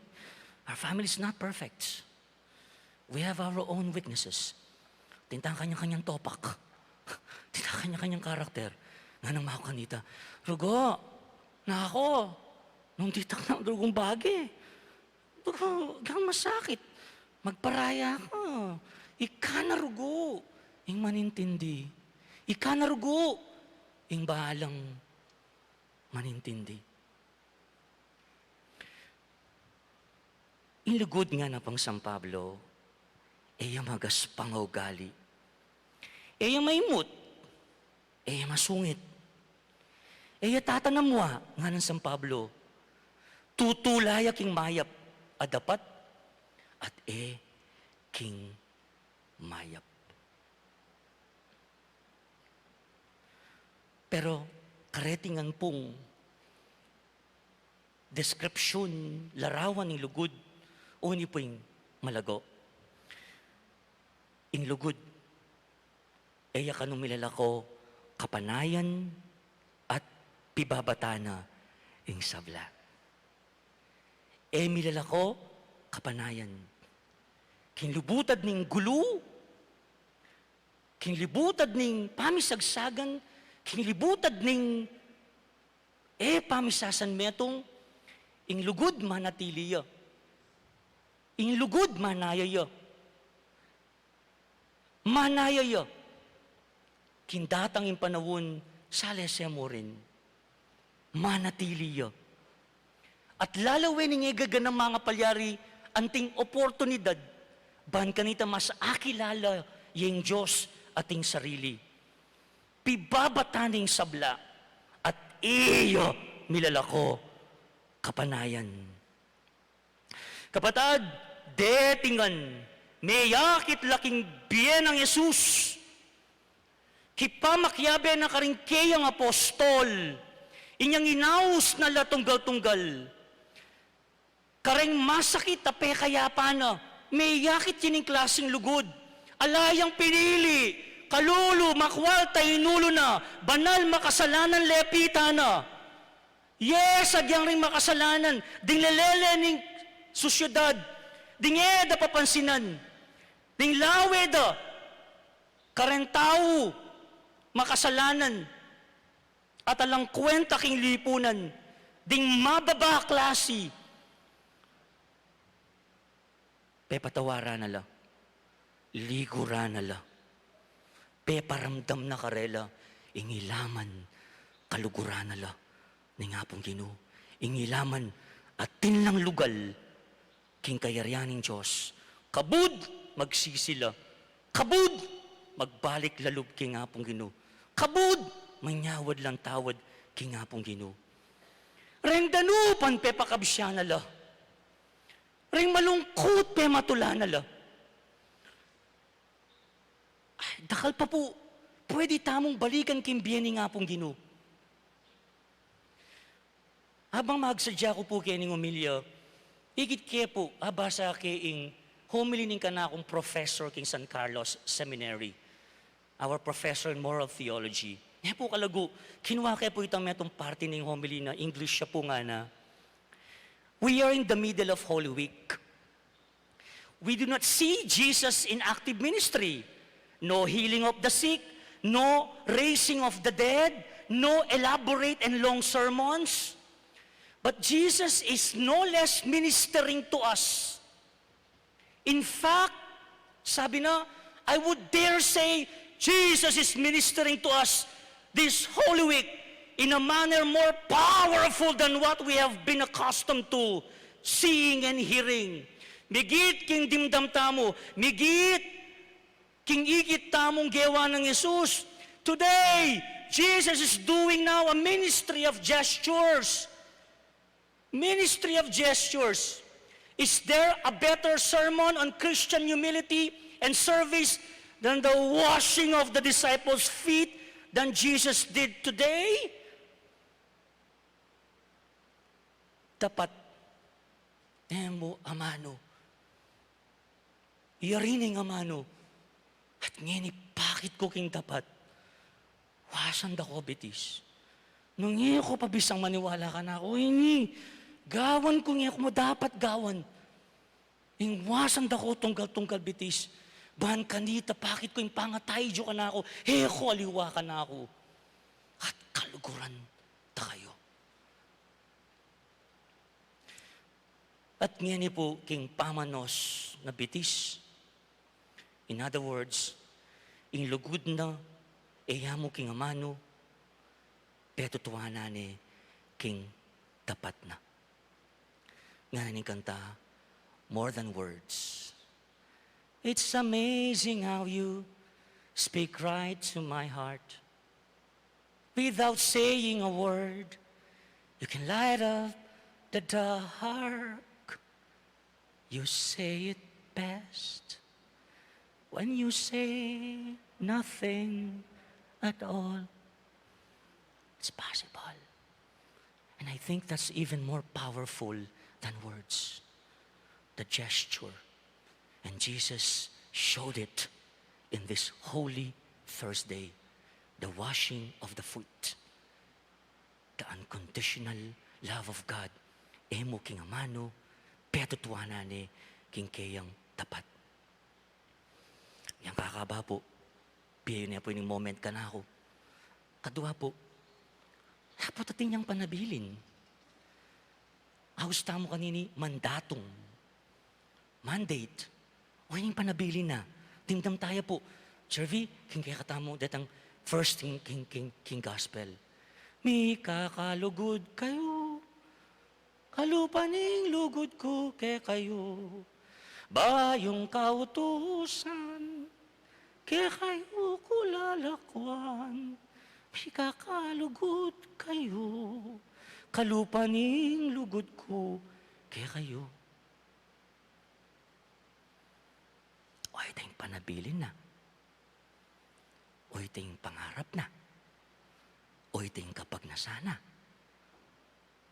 our family is not perfect. We have our own weaknesses. Atin tang kanya-kanyang topak. Atin tang kanya-kanyang karakter. Nganang maku kanita, "Rugo, naku, nung ditak na ang rugung bage, rugo, gang masakit. Magparaya ka. Ika na rugo ing manintindi. Ika na rugo ing bahalang manintindi." Ing lugud, ngana pang San Pablo, e ya magaspang a ugali, e ya maimut, e ya masungit, e ya tatanamwa, nganang San Pablo, tutula ya king mayap a dapat, at e king mayap. Pero kareti ngan pung deskripsyun, larawan ning lugud, uni pu ing malago. Ing lugud, e ya kanu milalako kapanayan at pibabatan na ing sabla. E milalako kapanayan. King libutad ning gulu, king libutad ning pamisagsagan, king libutad ning e pamisasanmetung, ing lugud manatili ya. Ing lugud manaya ya. Manaya ya. King datang ing panaun, salese mu rin. Manatili ya. At lalawen ning e gaganang mangapalyari anting oportunidad, ban kanita mas akilala ya ing Dios at ing sarili. Pibabatan na ing sabla at e ya milalako kapanayan. Kapatad, deti ngan, meyakit la king bie nang Jesus. Kipamakyabe na karing keyang apostol, inyang inaus na la tunggal-tunggal. Kareng masakit a pekayapan na, meyakit ya ning klasing lugud. Ala yang pinili, kalulu, makwalta, inulu na, banal, makasalanan, lepitan na. Yes, agyang ring makasalanan, ding lelele ning susyedad, ding e da papansinan, ding lawe da kareng tau makasalanan, at alang kwenta king lipunan, ding mababa a klasi. Pepatawaran na la, liguran na la, peparamdam na karela ing ilaman kaluguran na la ning Apung Ginu, ing ilaman atin lang lugal king kayarian ning Dios. Kabud magsisi la, kabud magbalik la lub king Apung Ginu, kabud manyawad lang tawad king Apung Ginu. Reng danupan pepakabsian na la. Ring malungkut, pematula na la. Ay, dakal pa pu, pwede tamung balikan king bie ning Apung Ginu. Abang magsadya ku pu kening homilya, ikit ke pu, abasa ke ing homily ning kanakung professor king San Carlos Seminary, our professor in moral theology. E pu kalagu, kinua ke pu itang metung parti ning homily na English ya pu ngana. We are in the middle of Holy Week. We do not see Jesus in active ministry. No healing of the sick, no raising of the dead, no elaborate and long sermons. But Jesus is no less ministering to us. In fact, sabi na, I would dare say Jesus is ministering to us this Holy Week in a manner more powerful than what we have been accustomed to seeing and hearing. Migit king dimdam tamu, migit king ikit tamung gewa nang Jesus. Today, Jesus is doing now a ministry of gestures. Ministry of gestures. Is there a better sermon on Christian humility and service than the washing of the disciples' feet than Jesus did today? Tapat. E mu amanu. Yari na ing amanu. At ngeni pakit ku king tapat. Wasan da ku bitis. Nung e ku pa bisang maniwala kanaku, ini, gawan ku nge ku mu dapat gawan. Ing wasan da ku tunggal-tunggal bitis, ban kanita pakit ku ing pangataidu kanaku, e ku aliwa kanaku. At kaluguran da kayu. At ngeni pu king pamanos na bitis. In other words, ing lugud na e ya mu king amanu, petutuanan ne king tapat na. Ngana ning kanta, more than words. It's amazing how you speak right to my heart. Without saying a word, you can light up the dark. You say it best when you say nothing at all. It's possible. And I think that's even more powerful than words, the gesture. And Jesus showed it in this Holy Thursday, the washing of the foot, the unconditional love of God. E mu king amanu, petutuanan ne king keyang tapat. Yang kakaba pu, bie ne pu ining moment kanaku. Kadua pu, dapot atin yang panabilin. Aus tamu kanini mandatung. Mandate. O ining panabilin na. Dimdam taya pu. Jervy, king kekatamu, detang first king, king, king, king gospel. Mikakalugud kayu. Kalupa ning lugud ku kekayu, bayung kautusan, kekayu ku lalakwan, mikakalugud kayu, kalupa ning lugud ku kekayu. O, ita ing panabilin na. O, ita ing pangarap na. O, ita ing kapagnasan na.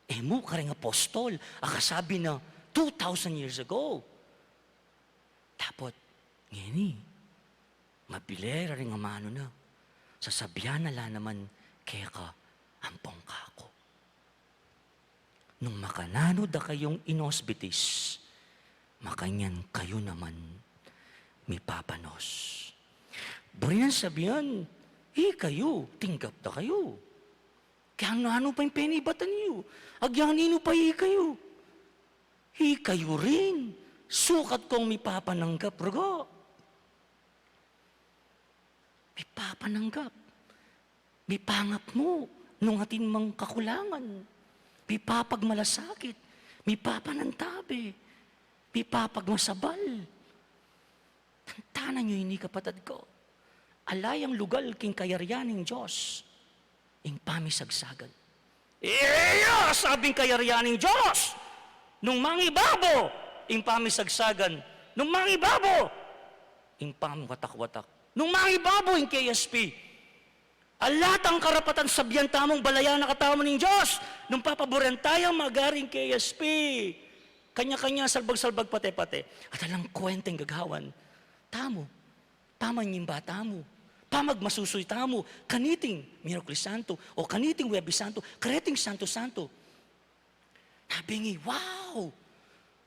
E mu kareng apostol a kasabi na two thousand years ago. Dapot, ngeni, mabile ra ring amanu na, sasabian na la naman keka ampong kaku. Nung makananu da kayung inos bitis, makanyan kayu naman mipapanos. Buri nang sabian, ikayu, tinggap da kayu. Kaya nanu pa ing penibatan yu? Agyan ninu pa ikayu? Ikayu rin, sukat kong mipapananggap, rugo. Mipapananggap. Mipangapmu nung atin mang kakulangan. Mipapagmalasakit. Mipapanantabe. Mipapagmasabal. Tantanan yu ini, kapatad ku. Ala yang lugal king kayarian ning Dios ing pamisagsagan. Iya, sabing kayarian ning Dios. Nung mangibabo ing pamisagsagan, nung mangibabo ing pamwatak-watak, nung mangibabo ing K S P, ala tang karapatan sabian tamung balayan na katamu ning Dios nung papaburen taya magari ing K S P. Kanya-kanya, salbag-salbag, pate-pate. At alang kwenta ing gagawan tamu, pamanyimba tamu, pamagmasusuy tamu kaniting Miyerkules Santo o kaniting Huwebes Santo, kareting Santo-Santo. Nabingi, wow!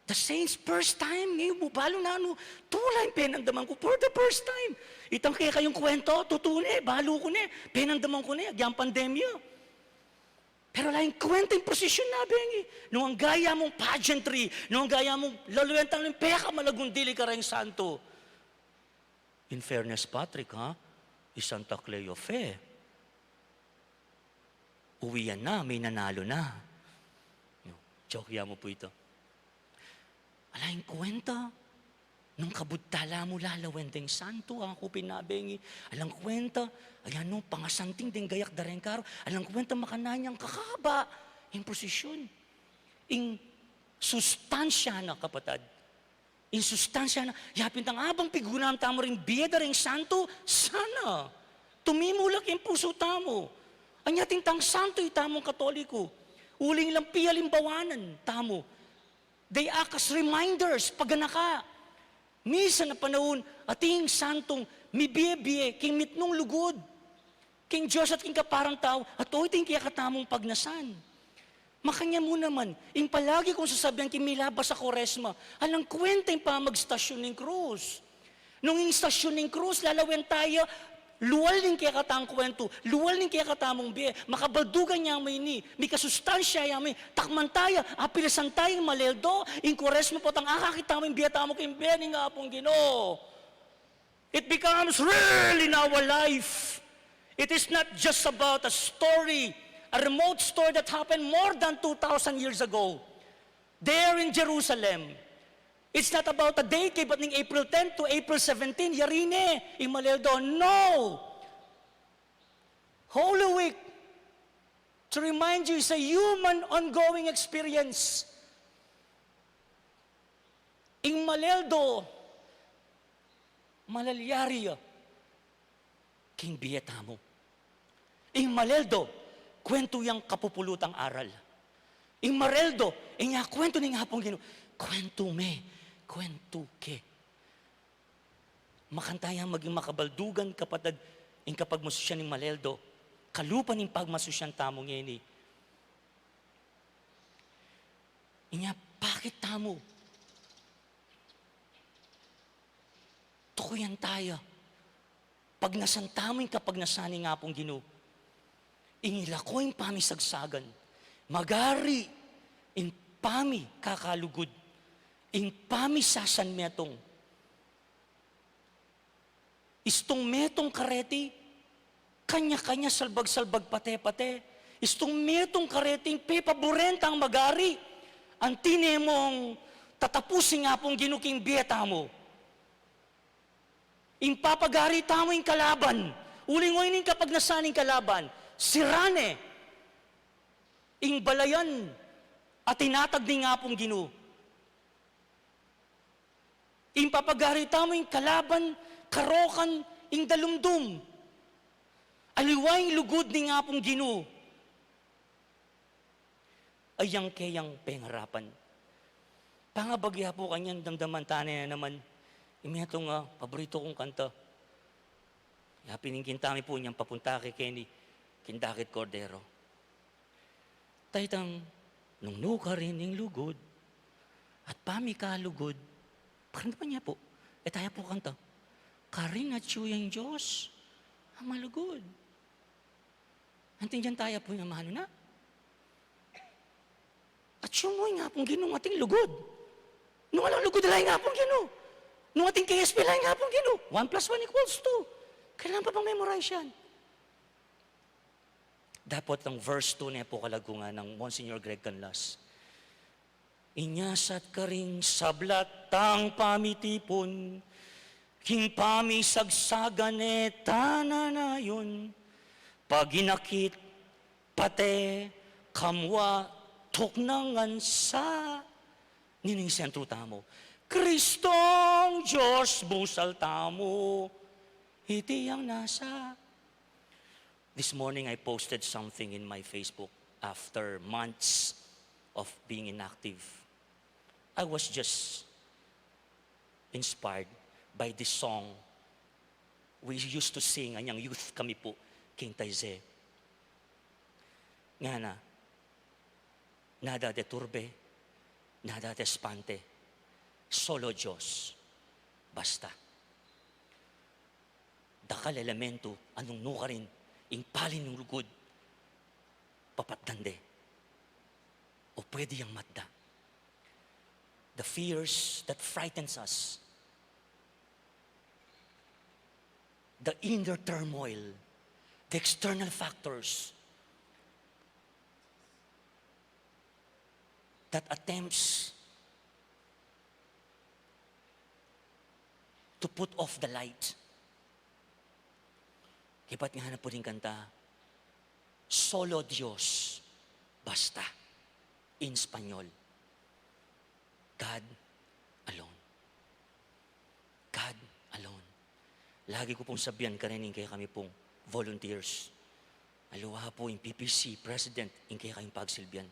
The saints, first time, ngeni mu balu nanu, tula ing penandaman ku for the first time. Itang kekayung kwento, tutu ne, balu ku ne, penandaman ku ne, agyang pandemya. Pero ala ing kwenta ing prosesyon, nabingi. Nung angga ya mung pageantry, nung angga ya mung laluentan ning pekamalagung dili kareng santo. In fairness, Patrick, ha? I Santa Cleofe, uwian na, may nanalo na. No, joke ya mu pu ita. Ala ing kwenta, nung kabud tala mu lalawen deng santo, aku pin, nabingi. Alang kwenta, ayan no, pangasanting deng gayak da reng karu. Alang kwenta, makanyan yang kakaba ing prosesyon. Ing sustansya na, kapatad. Ing sustansya na, yapin tang abang pigunan tamu ring bie da reng santo, sana. Tumimulak ing pusu tamu. Anya atin tang santu itamung Katoliko. Uling lang pialimbawanan tamu. They act as reminders, paganaka. Misan a panaun, ating santung mibie-bie king mitmung lugud king Dios at king kaparang tau, at o iti ing kekatamung pagnasan. Makanyan mu naman, ing palagi kung sasabian king milabas a Kuaresma, alang kuwenta ing pamagstasyon ning krus. Nung ing stasyon ning krus, lalawen taya, lual ning kekatang kuwentu, lual ning kekatamung bie, makabaldugan ya mu ini, mikasustansya ya mu ini, takman taya, apilasan taya ing maleldo, ing Kuaresma potang akakit tamu ing bie tamu king bie ning Apung Ginu. It becomes real in our life. It is not just about a story, a remote story that happened more than two thousand years ago. There in Jerusalem, it's not about a date, kaybat ning April ten to April seventeen, yari ne ing maleldo. No! Holy Week, to remind you, is a human ongoing experience. Ing maleldo, malalyari ya king bie tamu. Ing maleldo, kuwentu yang kapupulutang aral. Ing maleldo, inya kuwentu ning Apung Ginu, kuwentu me, kuwentu ke. Makanyan taya maging makabaldugan, kapatad, ing kapagmasusyan ning maleldo, kalupa ning pagmasusyan tamu ngeni. Inya pakit tamu. Tukuyan taya. Pagnasan tamu ing kapagnasan ning Apung Ginu. Ing ilako ing pamisagsagan. Magari ing pamikakalugud. Ing pamisasanmetung. Istung metung kareti, kanya-kanya salbag-salbag pate-pate. Istung metung kareti, pepaburen tang magari. Anti ne mung tatapus ing Apung Ginu king bie tamu. Ing papagari tamu ing kalaban. Uling o ini ing kapagnasan ning kalaban. Sira ne ing balayan a tinatag ning Apung Ginu. Ing papagari tamu ing kalaban, karokan, ing dalumdum. Aliwa ing lugud ning Apung Ginu. Ayang keyang pengarapan. Pangabagya pu kanyan, damdaman tane naman. Ing metung a paboritu kung kanta. Ya pin ing kinta mi pu inyang papunta ke keni, king Dakit Kordero. Taytang nung nukarin ing lugud at pamikalugud, pakiramdaman ye pu, e taya pu kanta, karin atyu yang Dios a malugud. Anti yan taya pu ing amanu na. Atyu mu ing Apung Ginu nung ating lugud. Nung alang lugud, ala ing Apung Ginu. Nung ating K S P, ala ing Apung Ginu. One plus one equals two. Kailangan pa bang memorize yan? Dapot ing verse two ne pu, kalagu ngan nang Monsignor Greg Canlas. Inya sa karing sabla tang pamitipun, king pamisagsagan e tananayun, paginakit, pate, kamua, tuknangan sa. Ninu ing sentru tamu? Kristong Dios, busal tamu. Iti yang nasa This morning, I posted something in my Facebook after months of being inactive. I was just inspired by this song we used to sing, anyang youth kami pu, king Tayze. Ngana, nada te turbe, nada te espante, solo Dios, basta. Dakal a elementu a nung nukarin ing pali ning lugud, papatdan de. O pwede yang matda. The fears that frightens us, the inner turmoil, the external factors that attempts to put off the light. Kaybat ngana pu ning kanta, solo Dios, basta, in Espanyol, God alone. God alone. Lagi ku pung sabian kareng kekami pung volunteers. Aliwa pu ing P P C president ing kekayung pagsilbian.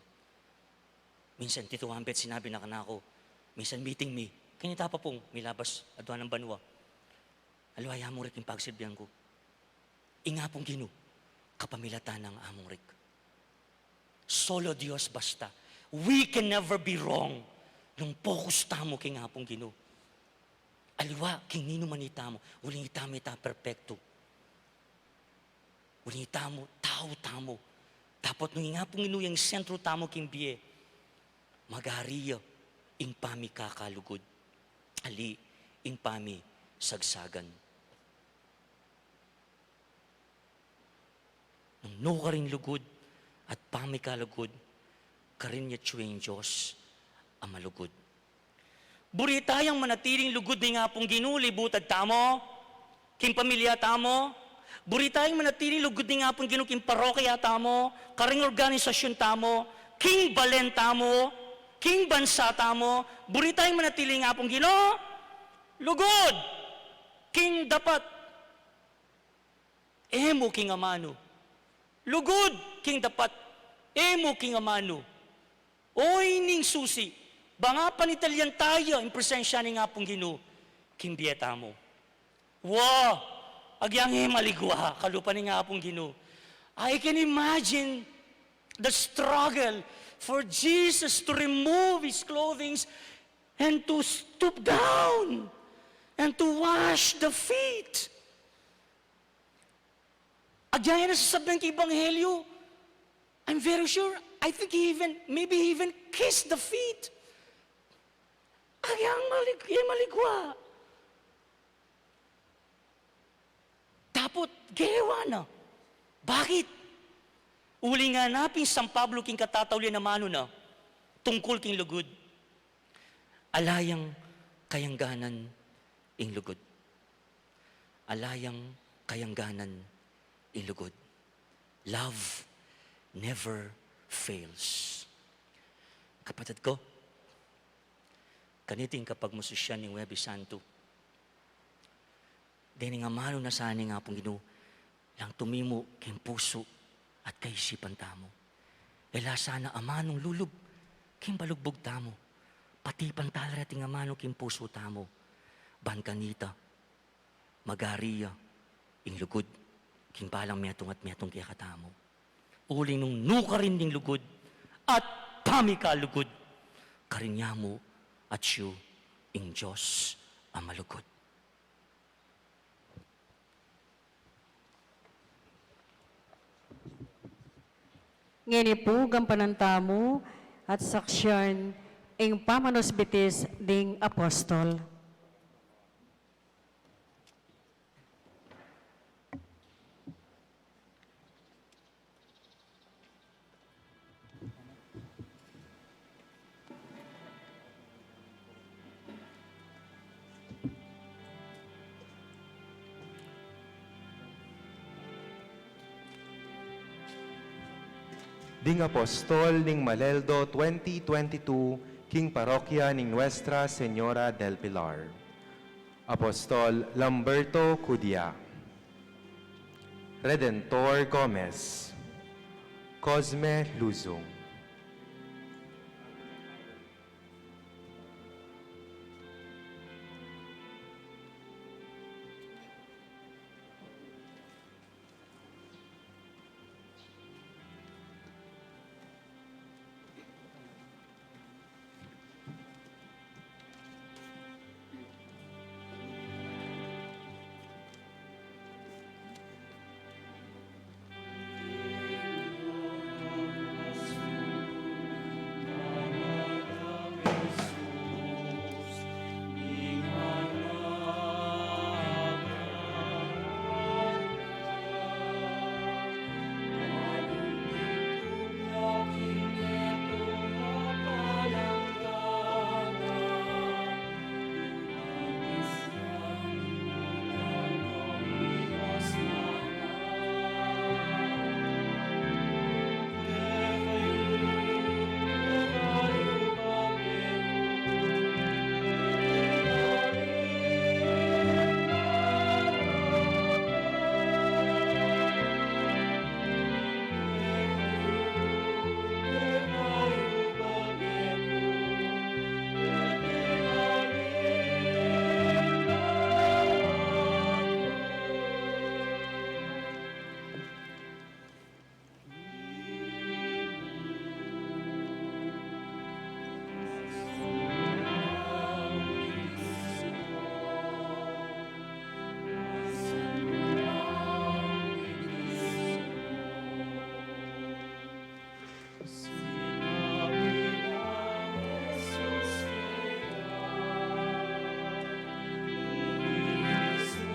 Minsan, Tito Ambet, sinabi na kanaku, minsan meeting mi, kanita pa pung milabas aduang banua. Aliwa ya mu rik ing pagsilbian ku. Ing Apung Ginu, kapamilatan na ing Among Rik. Solo Dios basta. We can never be wrong nung focus tamu king Apung Ginu. Aliwa king ninu man itamu, uling itamu e ta perpektu. Uling itamu, tau tamu. Dapot nung ing Apung Ginu ya ing sentru tamu king bie, magari ya ing pamikakalugud, ali ing pamisagsagan. Nung nukarin lugud at pamikalugud, karin ya atyu ing Dios a malugud. Buri tayang manatiling lugud ning Apung Ginu, libutad tamu, king pamilya tamu. Buri tayang manatiling lugud ning Apung Ginu, king parokya tamu, karing organisasyun tamu, king balen tamu, king bansa tamu. Buri tayang manatiling Apung Ginu, lugud, king dapat, e mu king amanu. Lugud king dapat, e mu king amanu. Oy ning susi, bang apanitalian taya ing presensya ning Apung Ginu king bie tamu. Wa, agyang e maligwa, kalupa ning Apung Ginu. I can imagine the struggle for Jesus to remove his clothing and to stoop down and to wash the feet. Agyang e na sasabyan king Ebanghelyo. I'm very sure, I think he even, maybe he even kissed the feet. Agyang malig-, e maligwa. Dapot, gewa na. Bakit? Uling ngana pin San Pablo king katataulian a amanu na tungkul king lugud. Ala yang kayangganan ing lugud. Ala yang kayangganan ing lugud. Love never fails. Kapatad ku, kaniting kapagmususian ning Huwebes Santo, dening amanu na sana ning Apung Ginu, lang tumimu king pusu at kaisipan tamu. E la sana amanung lulub king balugbug tamu, patipan tala reting amanu king pusu tamu, ban kanita magari ya ing lugud king balang metung at metung kekatamu. Uling nung nukarin ning lugud at pamikalugud, karin ya mu atyu ing Dios a malugud. Ngeni pu, gampanan tamu at saksian ing pamanusbitis ding apostol. Ding Apostol ning Maleldo twenty twenty-two, king parokya ning Nuestra Señora del Pilar. Apostol Lamberto Cudia, Redentor Gomez, Cosme Luzung.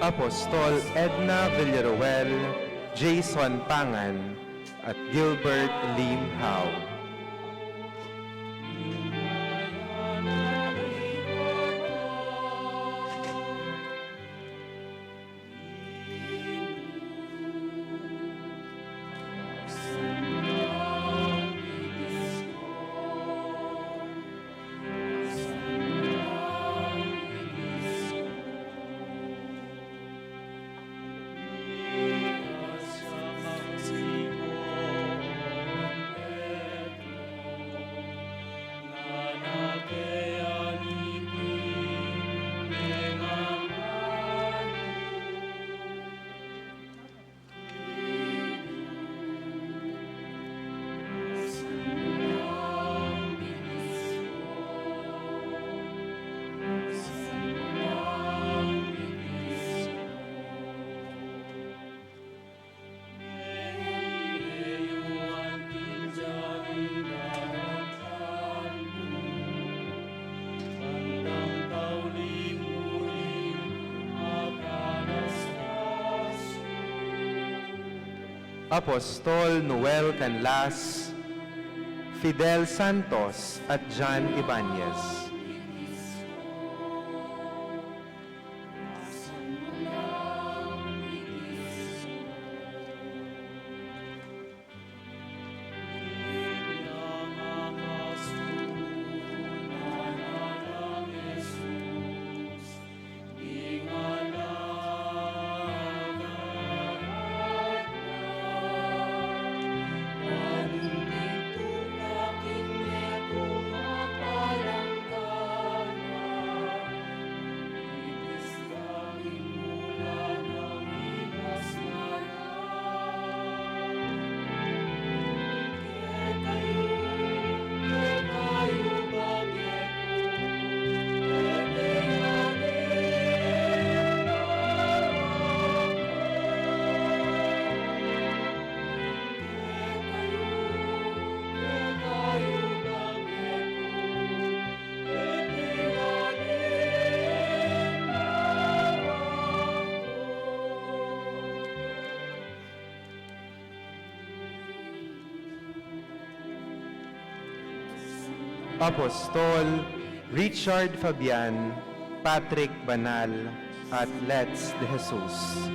Apostol Edna Villaruel, Jason Pangan, at Gilbert Lim Hao. Apostol Noel Canlas, Fidel Santos, at John Ibanez. Apostol Richard Fabian, Patrick Banal, at Let's de Jesus.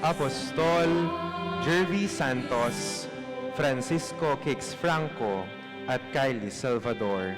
Apostol Jervy Santos, Francisco Cakes Franco, at Kylie Salvador.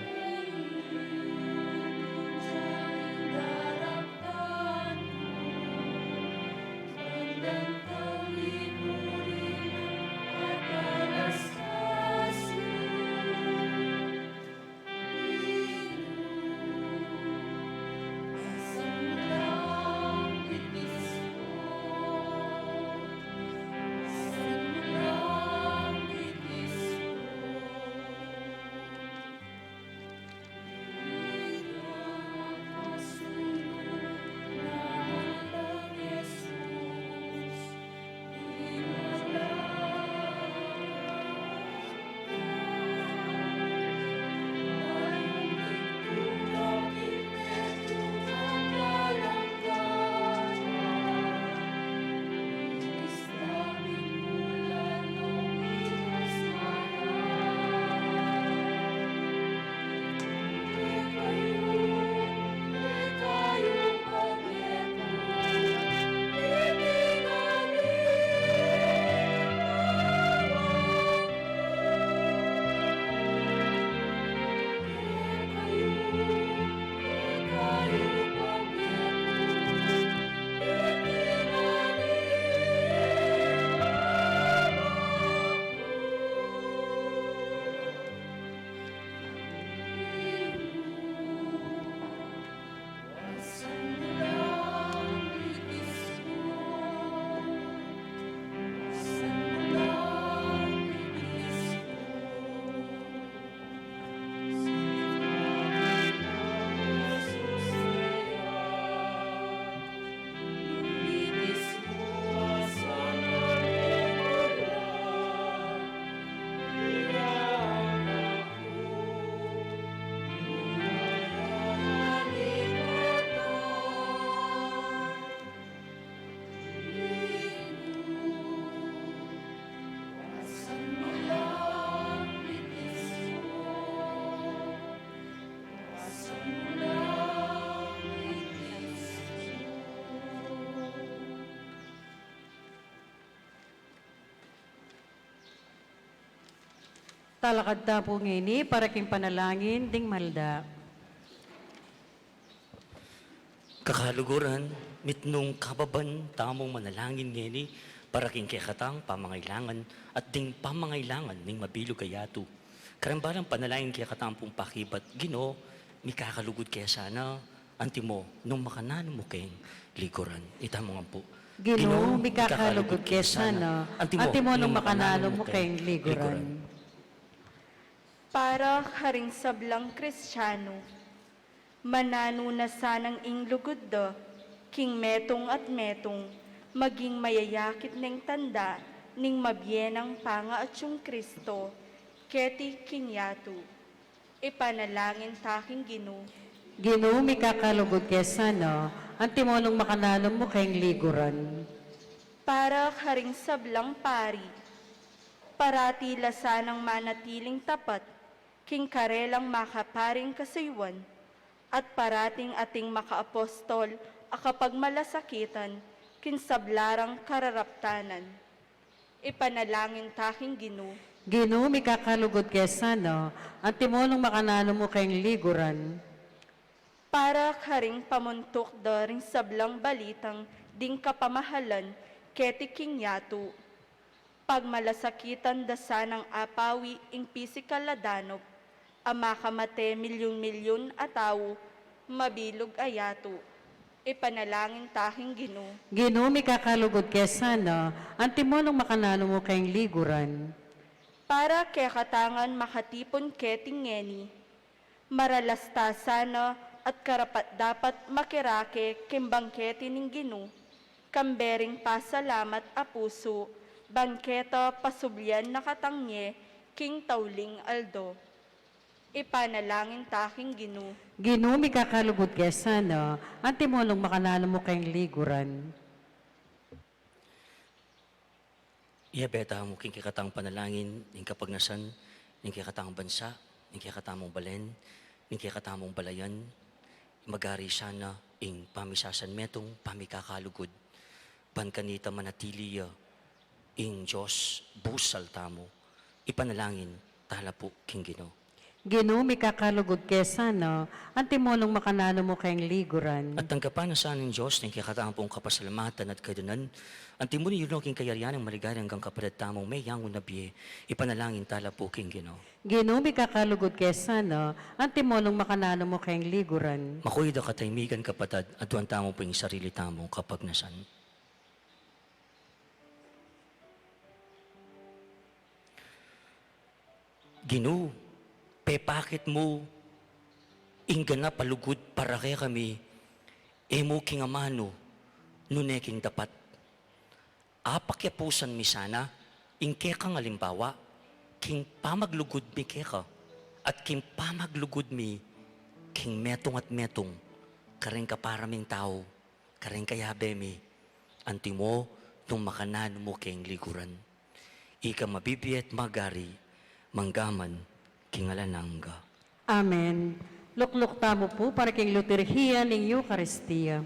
Talakad ta pu ngeni para king panalangin ding malda. Kakaluguran, mitmung kababan tamung manalangin ngeni para king kekatang pamangailangan at ding pamangailangan ning mabilug a yatu. Karing balang panalangin kekatang pung pakibat, Ginu, mikakalugud ke sana, antimo nung makananu mu keng liguran. Ita mu ngan pu. Ginu, mikakalugud ke sana, antimo nung makananu mu keng liguran. Para karing sablang Kristiano, mananu na sanang ing lugud da king metung at metung, maging mayayakit neng tanda ning mabie nang pangaatyung Kristo keti king yatu. Ipanalangin ta king Ginu. Ginu, mikakalugud ke sana, antimo nung makananu mu keng liguran. Para karing sablang pari, parati la sanang manatiling tapat king karelang makaparing kasuyuan, at parating ating makaapostol a kapagmalasakitan king sabla rang kararaptanan. Ipanalangin ta king Ginu. Ginu, mikakalugud ke sana, antimo nung makananu mu keng liguran. Para karing pamuntuk da ring sablang balitang ding kapamahalan keti king yatu, pagmalasakitan da sanang apawi ing pisikal a danup a makamate milyun-milyun a tau, mabilug a yatu. Ipanalangin ta king Ginu. Ginu, mikakalugud ke sana, antimo nung makananu mu keng liguran. Para kekatang makatipun keti ngeni, maralas ta sana at karapat-dapat makirake king bangkete ning Ginu, kambe ring pasalamat a pusu, bangkete a pasublian na katang mie king tauling aldo. Ipanalangin ta king Ginu. Ginu, mikakalugud ke sana, antimo nung makananu mu keng liguran. Iyabe tamu king kekatang panalangin ning kapagnasan ning kekatamung bansa, ning kekatamung balen, ning kekatamung balayan, magari sana ing pamisasanmetung, pamikakalugud, ban kanita manatili ya ing Dios busal tamu. Ipanalangin tala pu king Ginu. Ginu, mikakalugud ke sana, antimo nung makananu mu keng liguran. At tanggapan na sa ning Dios ning kekatamung kapasalamatan at kaydanan, antimo ning yunok king kayarian ning maligaya anggang kapatad tamung meyangu na bie. Ipanalangin tala pu king Ginu. Ginu, mikakalugud ke sana, antimo nung makananu mu keng liguran. Makuy da kataymigan, kapatad, aduan tamu pu ing sarili tamung kapagnasan. Ginu, pepakit mu ing ganap a lugud para kekami, e mu king amanu, nune king dapat. Apakiapusan mi sana ing kekang alimbawa king pamaglugud mi keka at king pamaglugud mi king metung at metung, kareng kapara ming tau, kareng kayabe mi, antimo nung makananu mu keng liguran. Ika mabibie at magari, mangga man king alang angga. Amen. Lukluk tamu pu para king liturhiya ning Eukaristia.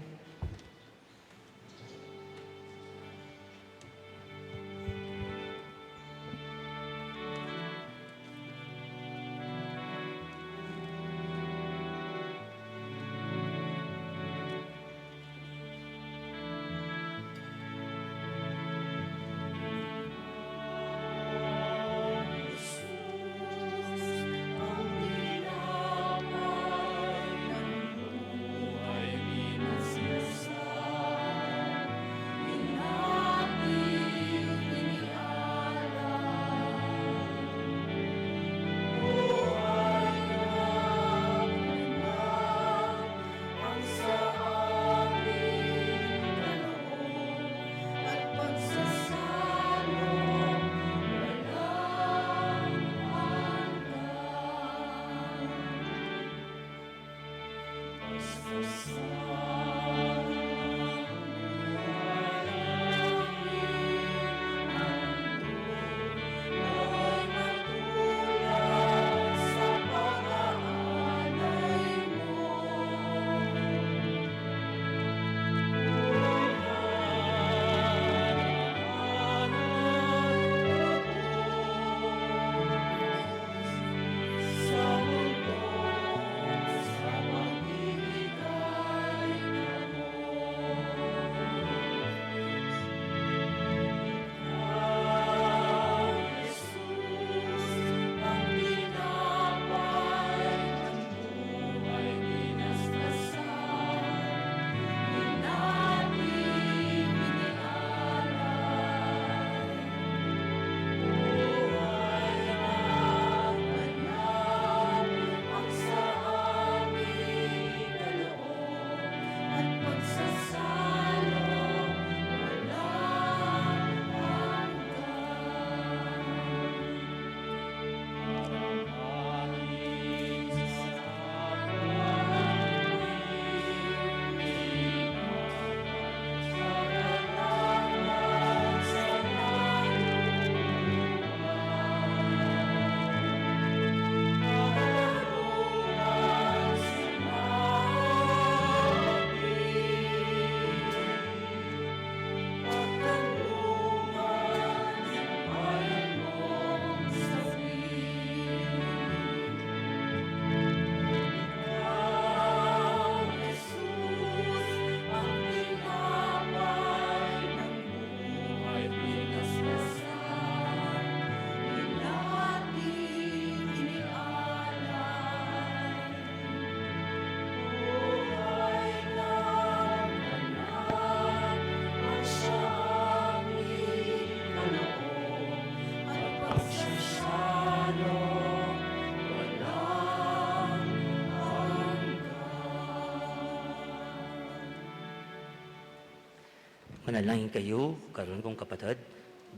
Manalangin kayu, karun kung kapatad,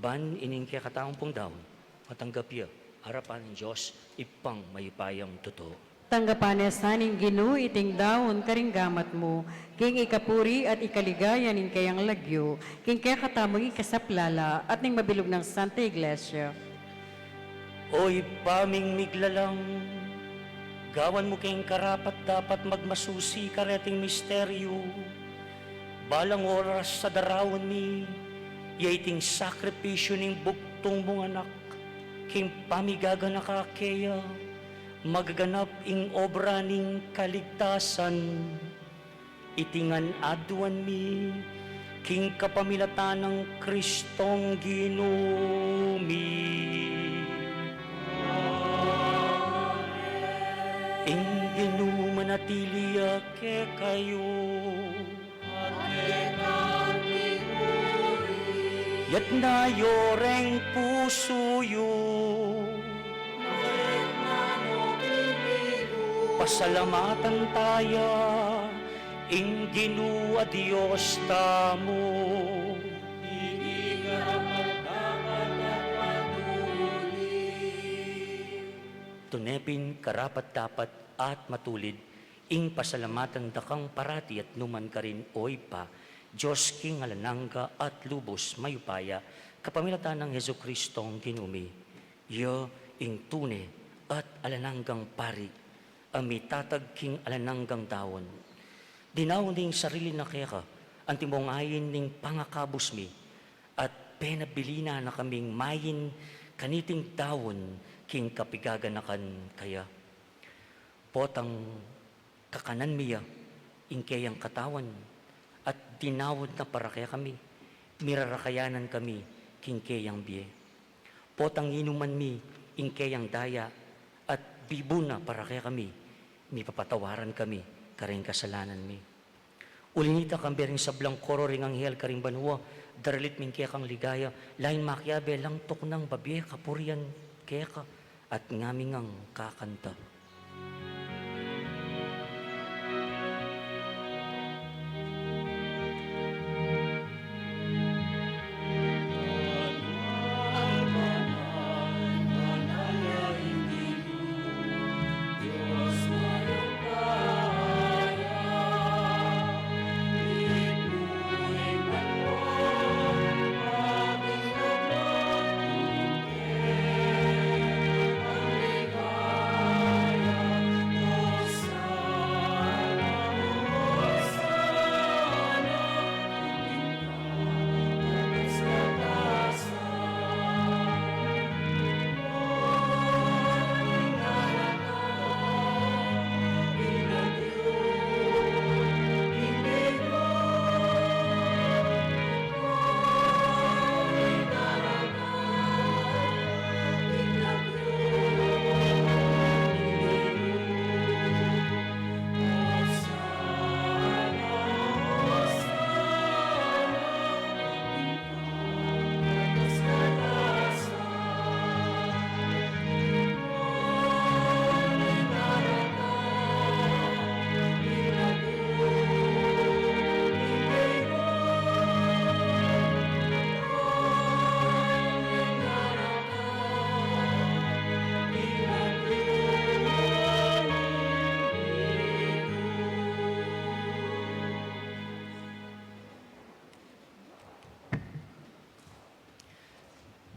ban ining kekatamung daun, matanggap ya arapan ning Dios Ibpang mayupayang tutu. Tanggapan na sa ning Ginu iting daun karing gamat mu, king ikapuri at ikaligaya ning keyang lagyu, king kekatamung ikasaplala at ning mabilug nang Santa Iglesia. O Ibpa ming miglalang, gawan mu keng karapat-dapat magmasusi kareting misteryu. Balang oras sa daraun mi, ya iting sakripisyu ning bugtung mung Anak, king pamigaganaka keya, magaganap ing obra ning kaligtasan. Iti ngan aduan mi, king kapamilatan nang Kristong Ginu mi. Ing Ginu manatili ya kekayu. Yatna yu reng pusu yu. Pasalamatan taya ing Ginu a Dios tamu. Tune pin karapat-dapat at matulid ing pasalamatan da kang parati at nukarin man, O Ibpa, Dios king alang angga at lubus mayupaya, kapamilatan nang Jesucristong Ginu mi. Iya ing tune at alang anggang pari, a mitatag king alang anggang daun. Dinaun ne ing sarili na keka, antimong ain ning pangakabus mi, at penabilin na kaming main kaniting daun king kapigaganakan kaya. Potang kakanan mi ya ing keyang katawan, at dinaun na para kekami, mirarakayan na kami king keyang bie. Potang inuman mi ing keyang daya, at bibu na para kekami, mipapatawaran kami kareng kasalanan mi. Uli na nita, kambe ring sablang koro ring anghel karing banua, daralit mi ing kekang ligaya, lain makiabe lang tuknang babie kapurian keka, at ngami ngang kakanta.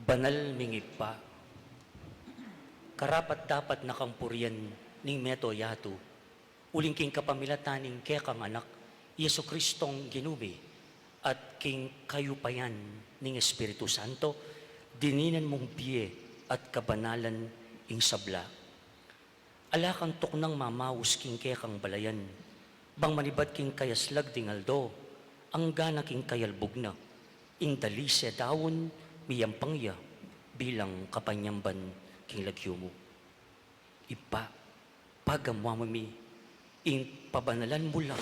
Banal ming Ibpa, karapat-dapat na kang purian ning mabilug a yatu, uling king kapamilatan ning kekang Anak, Jesucristong Ginu mi, at king kayupayan ning Espiritu Santo, dininan mung bie at kabanalan ing sabla. Ala kang tuknang mamaus king kekang balayan, bang manibat king kayaslag ding aldo, angga na king kayalbug na, ing dalise daun miyampang ya bilang kapanyamban king lagyu mu. Ibpa, pagamuan mu mi, ing pabanalan mu la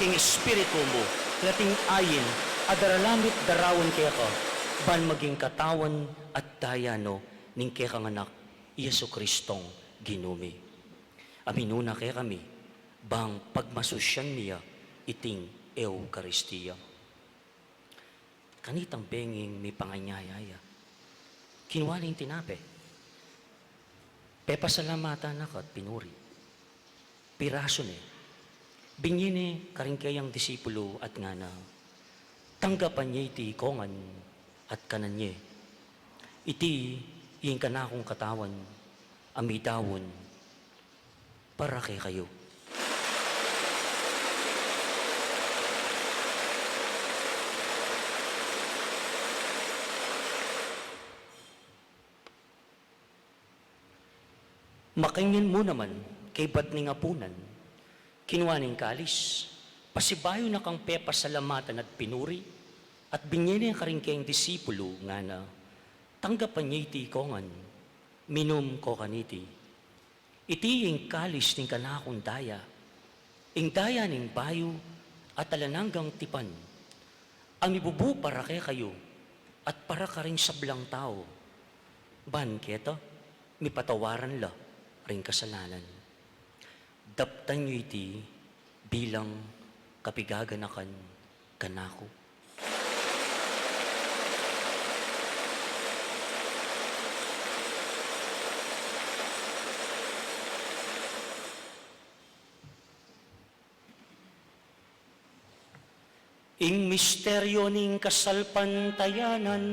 king Espiritu mu, lating ain a daralan mit daraun keka, ban maging katawan at daya no ning kekang Anak, Jesucristong Ginu mi. A minuna kekami, bang pagmasusyan mi ya iting Eukaristia. Kanitang benging mipanganyaya ya, kinua ne ing tinape, pepasalamatan na ka at pinuri, pirasu ne, binie ne karing keyang disipulu at ngana: Tanggapan ye iti ikongan at kanan ye. Iti ing kanakung katawan a midaun para kekayu. Makanyan mu naman, kaybat ning apunan, kinua ne ing kalis, pasibayu na kang pepasalamatan at pinuri, at binie ne karing keyang disipulu, ngana: Tanggapan ye iti ikongan, minum ko kaniti. Iti ing kalis ning kanakung daya, ing daya ning bayu at alang anggang tipan, a mibubu para kekayu at para karing sablang tau, ban keta mipatawaran la ring kasalanan. Daptan yu iti bilang kapigaganakan kanaku. Ing misteryo ning kasalpantayanan.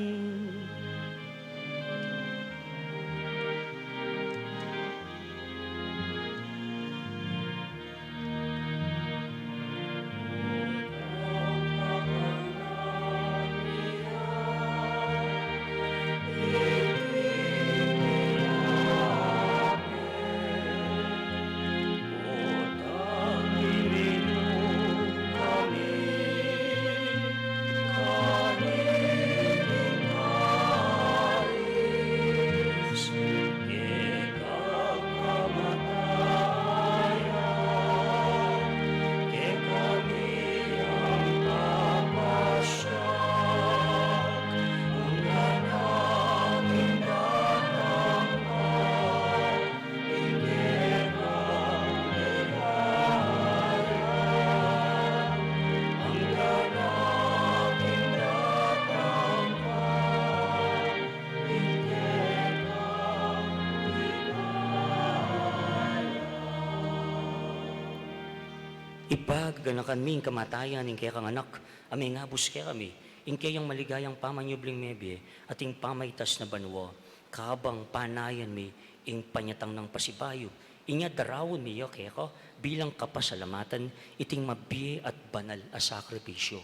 Ibpa, gaganakan mi ing kamatayan ning kekang Anak, a mengabus kekami ing keyang maligayang pamanyubling mebie at ing pamaitas na banua, kabang panayan mi ing panyatang nang pasibayu, inya daraun mi ya keka bilang kapasalamatan iting mabie at banal a sakripisyu.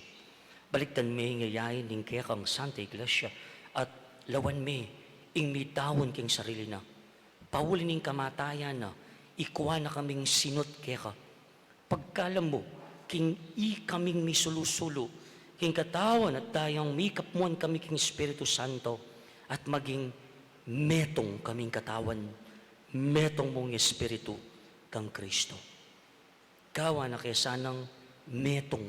Balikdan me ing yayain ning kekang Santa Iglesia at lawan me ing midaun king sarili na. Pauli ning kamatayan na, ikua na kaming sinut keka. Pagkalam mu, king ikaming misulu-sulu king katawan at dayang mikapmuan kami king Espiritu Santo, at maging metung kaming katawan, metung mung Espiritu kang Kristo. Gawan na ke sanang metung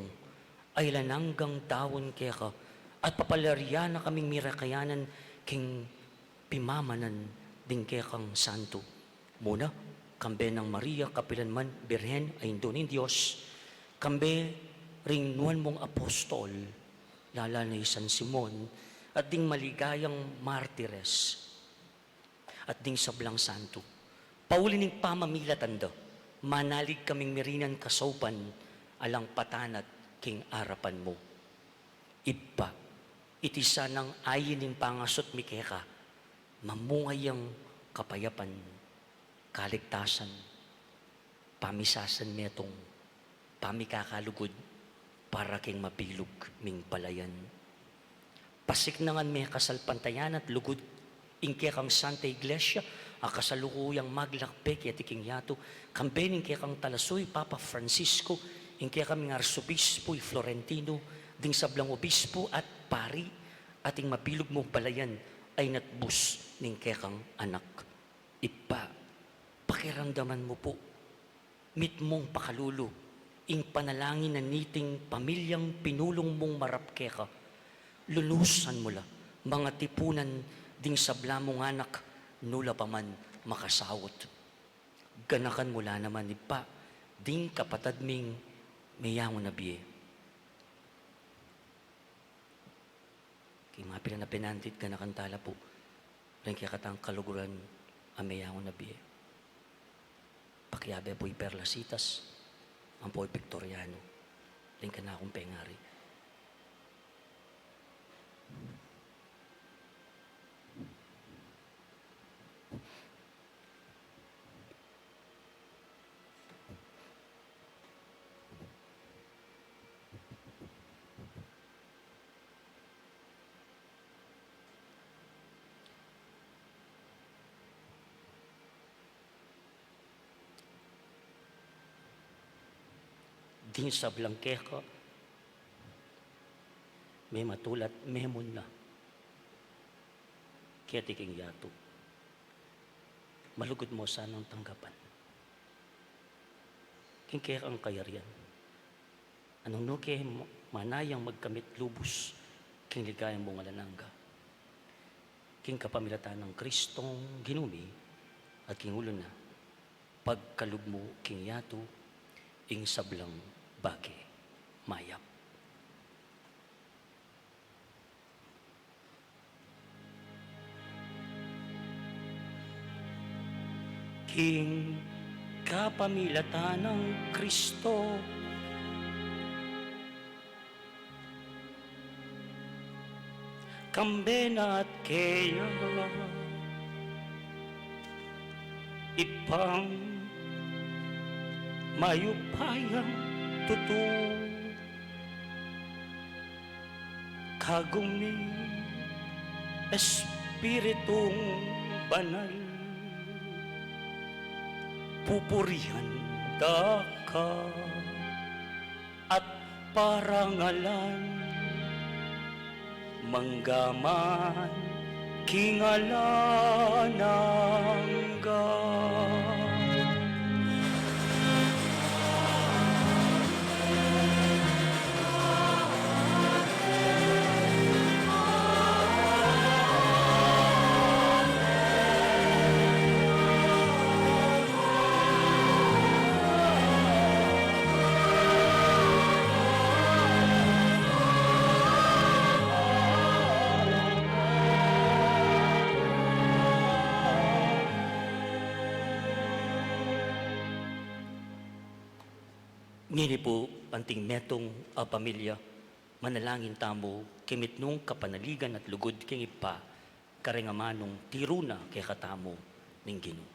a alang anggang daun keka, at papalarian na kaming mirakayanan king pimamanan ding kekang santu. Muna, kambe nang Maria, kapilan man Birhen a Indu ning Dios, kambe ring nuan mung apostol, lala na i San Simon, at ding maligayang martires, at ding sablang santu. Pauli ning pamamilatan da, manalig kaming mirinan kasaupan alang patanat king arapan mu. Ibpa, iti sanang ain ning pangasut mi keka, mamunga yang kapayapan, kaligtasan, pamisasanmetung, pamikakalugud, para king mabilug ming balayan. Pasiknangan me kasalpantayanan at lugud ing kekang Santa Iglesia, a kasalukuyang maglakbe keti king yatu, kambe ning kekang talasuyu Papa Francisco, ing kekaming Arsobispu i Florentino, ding sablang obispu at pari, at ing mabilug mung balayan a inatbus ning kekang Anak. Ibpa, pakiramdaman mu pu, mitmung pakalulu ing panalangin na niting pamilyang pinulung mung marap keka. Lunusan mu la mangatipunan ding sabla mung anak, nu la pa man makasaut. Ganakan mu la naman, Ibpa, ding kapatad ming meyangu na bie. Mapilan a penandit ganakan tala pu ring kekatang kaluguran a meyaun a bie. Pakiabe pu i perlasitas ampo i Victoriano ring kanakung pengari. Ding sablang keka, mematula at memun na keti king yatu. Malugud mu sanang tanggapan king kekang kayarian. Nung nu ke ma-, manayang magkamit lubus king ligaya mung alang angga, king kapamilatan nang Kristong Ginu mi, at king ulu na, pagkalub mu king yatu ing sablang bage mayap. King kapamilatan nang Kristo, kambe na at keya, Ibpang mayupayang tutu, kagum ning Espiritung Banal, pupurian da ka at parangalan, mangga man king alang angga. Ngeni pu, anting metung a pamilya, manalangin tamu king mitmung kapanaligan at lugud king Ibpa, kareng amanung tiru na kekatamu ning Ginu.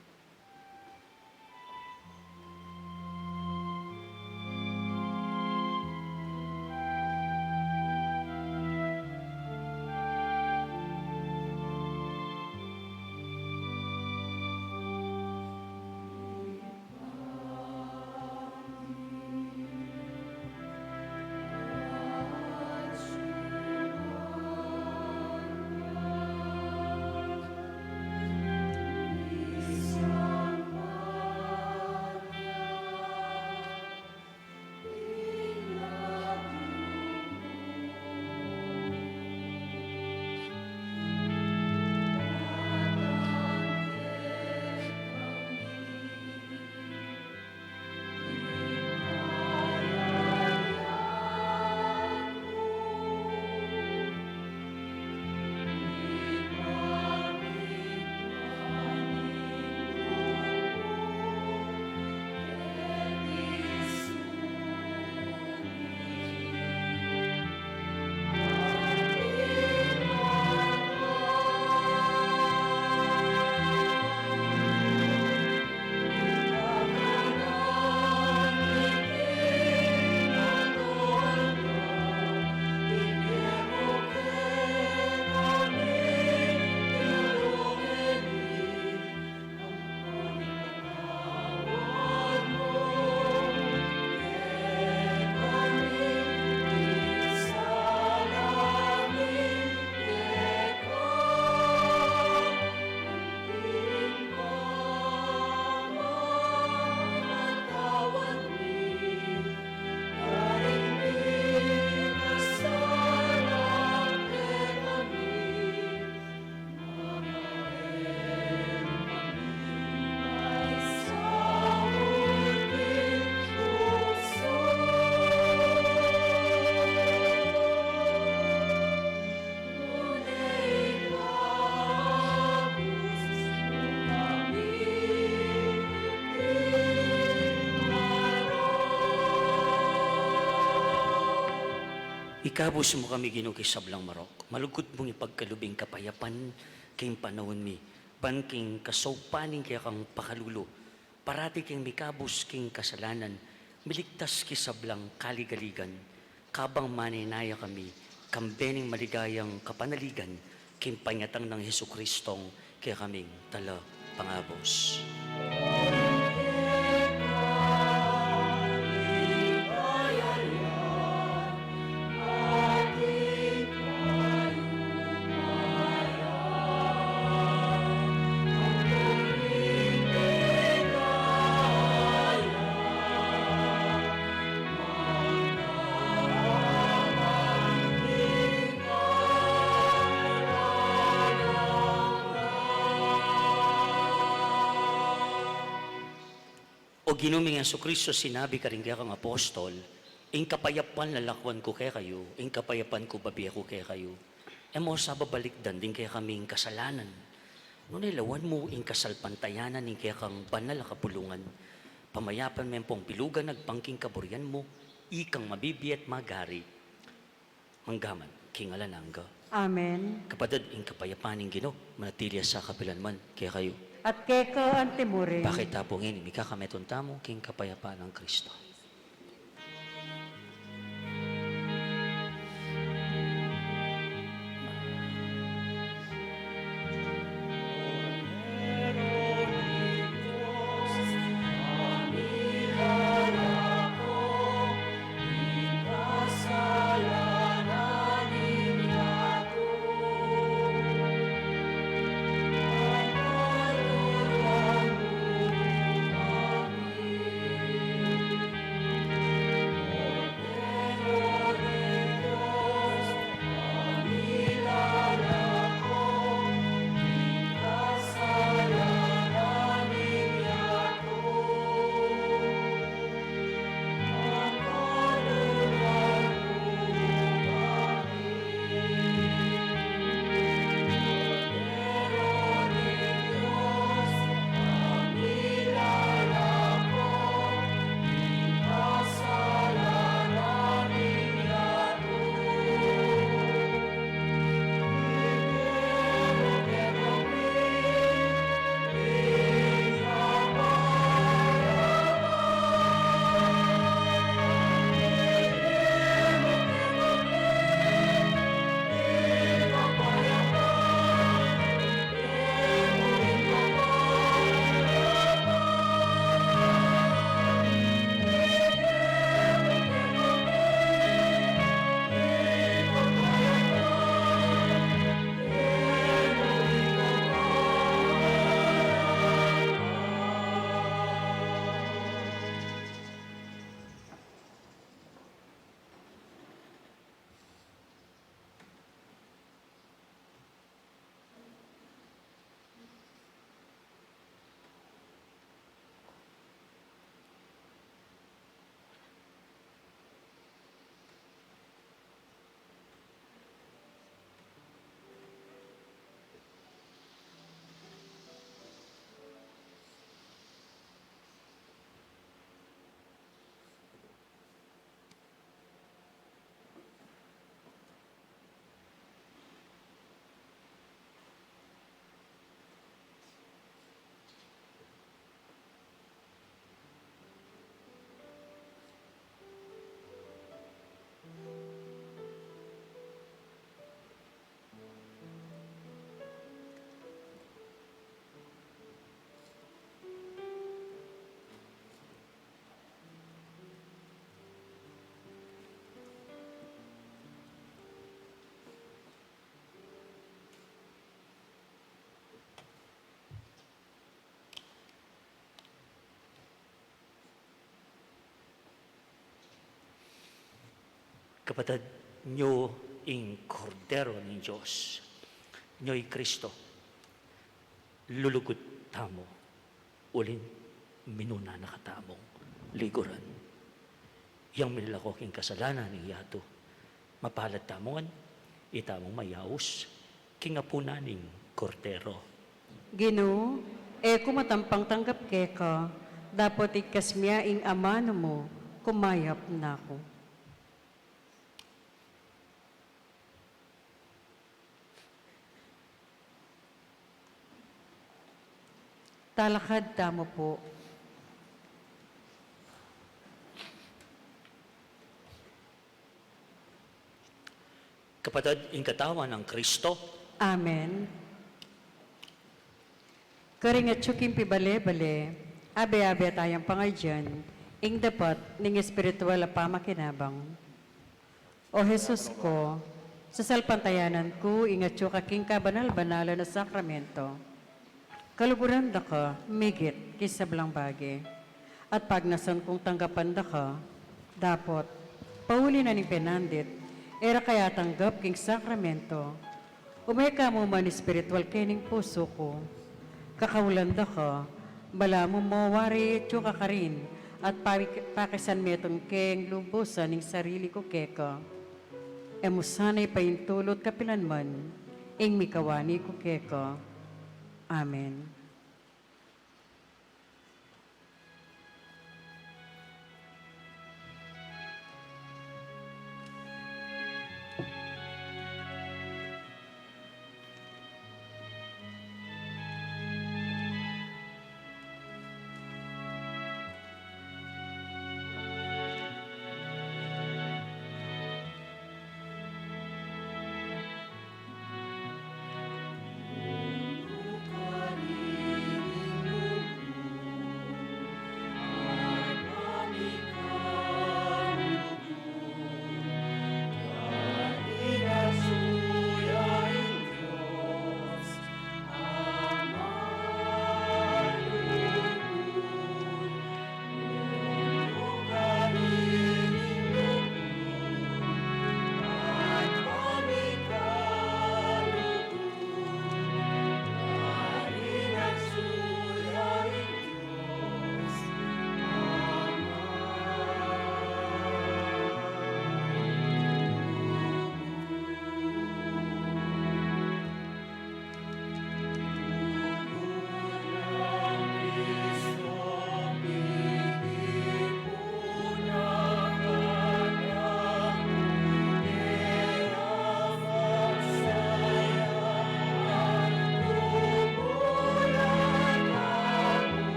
Ikabus mu kami, Ginu, king sablang marok. Malugud mung ipagkalub ing kapayapan king panaun mi, ban king kasaupan ning kekang pakalulu, parati keng mikabus king kasalanan, miligtas king sablang kaligaligan, kabang manenaya kami, kambe ning maligayang kapanaligan, king panyatang nang Jesucristong kekaming Talapangabus. O Ginu ming Jesucristo, sinabi karing kekang apostol, "Ing kapayapan lalakwan ku kekayu, ing kapayapan ku babie ku kekayu." E mu sa babalikdan ding kekaming kasalanan, nune lawan mu ing kasalpantayanan ning kekang banal a kapulungan. Pamayapan me ampong pilugan agpang king kaburian mu, ikang mabibie at magari mangga man king alang angga. Amen. Kapatad, ing kapayapan ning Ginu manatili ya sa kapilan man kekayu. At keka antimurin. Pakit ta pu ngeni ing mikakametung tamu king kapayapan nang Kristo. Kapatad, nyo ing Kordero ning Dios, nyo i Kristo. Lulugud tamu, uling minuna na katamung liguran. Yang milako king kasalanan ning yatu, mapalad tamu ngan, itamung mayaus king apunan ning Kordero. Ginu, e ku matampang tanggap keka, dapot igkas mu ya ing amanu mu, kumayap na ku. Talakad tamu pu. Kapatad, ing katawan nang Kristo. Amen. Karing atyu king pibale-bale, abe-abe tayang pangadyan ing dapat ning espiritual a pamakinabang. O Jesus ku, sasalpantayanan ku ing atyu ka king kabanal-banalan a sakramento. Kaluguran da ka migit king sablang bage, at pagnasan kung tanggapan da ka, dapot, pauli na ning penandit, e ra ka atanggap king sakramento. Ume ka mu man espiritual kening pusu ku. Kakaulan da ka, balamu mo wari atyu ka karin, at paki-, pakisanmetung ke ing lubusan ning sarili ku keka. E mu sana ipaintulut kapilan man ing mikawani ku keka. Amen.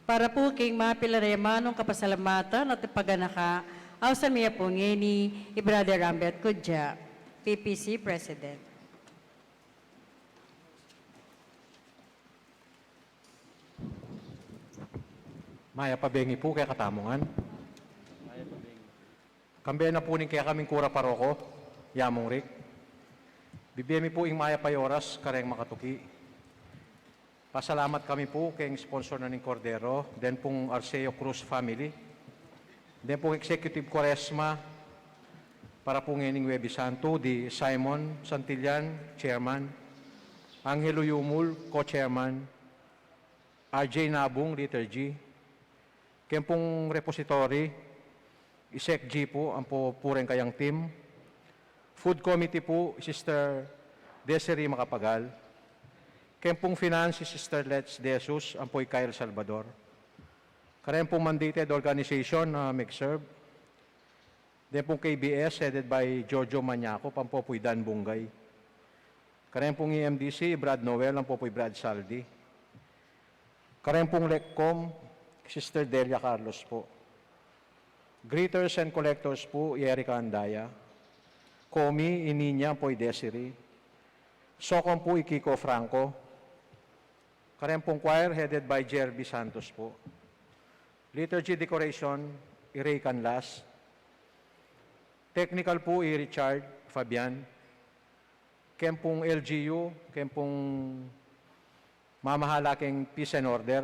Para pu king mapilan a amanung kapasalamatan at paganaka, ausan mi pu ngeni i Brother Ambet Cudya, P P C President. Mayap a bengi pu kekatamu ngan. Kambe na pu ning kekaming kura paroko, Yamung Rick. Bibie mi pu ing mayap a oras kareng makatuki. Pasalamat kami pu keng sponsor na ning Kordero, den pung Arceo Cruz family, den pung Executive Quaresma para pu ngening Huwebes Santo, di Simon Santillan, Chairman, Angelo Yumul, Co-Chairman, R J Nabung, Liturgy, ken pung repository, i Sec G pu, ampo pu reng kayang team. Food committee pu, i Sister Desiree Macapagal. Ken pung finance, i Sister Let's De Jesus, ampo i Kyle Salvador. Kareng pung mandated organization na mag-serve. Den pung K B S, headed by Jojo Maniaco, ampo pu i Dan Bungay. Kareng pung E M D C, i Brad Noel, ampo pu i Brad Saldi. Kareng pung LECCOM, Sister Delia Carlos pu. Greeters and collectors pu, i Erica Andaya. Komi, i Ninya, ampo i Desiree. SOCCOM pu, i Kiko Franco. Kareng pung choir, headed by Jerby Santos pu. Liturgy decoration, i Ray Canlas. Technical pu, i Richard Fabian. Ken pung L G U, ken pung mamahala keng Peace and Order.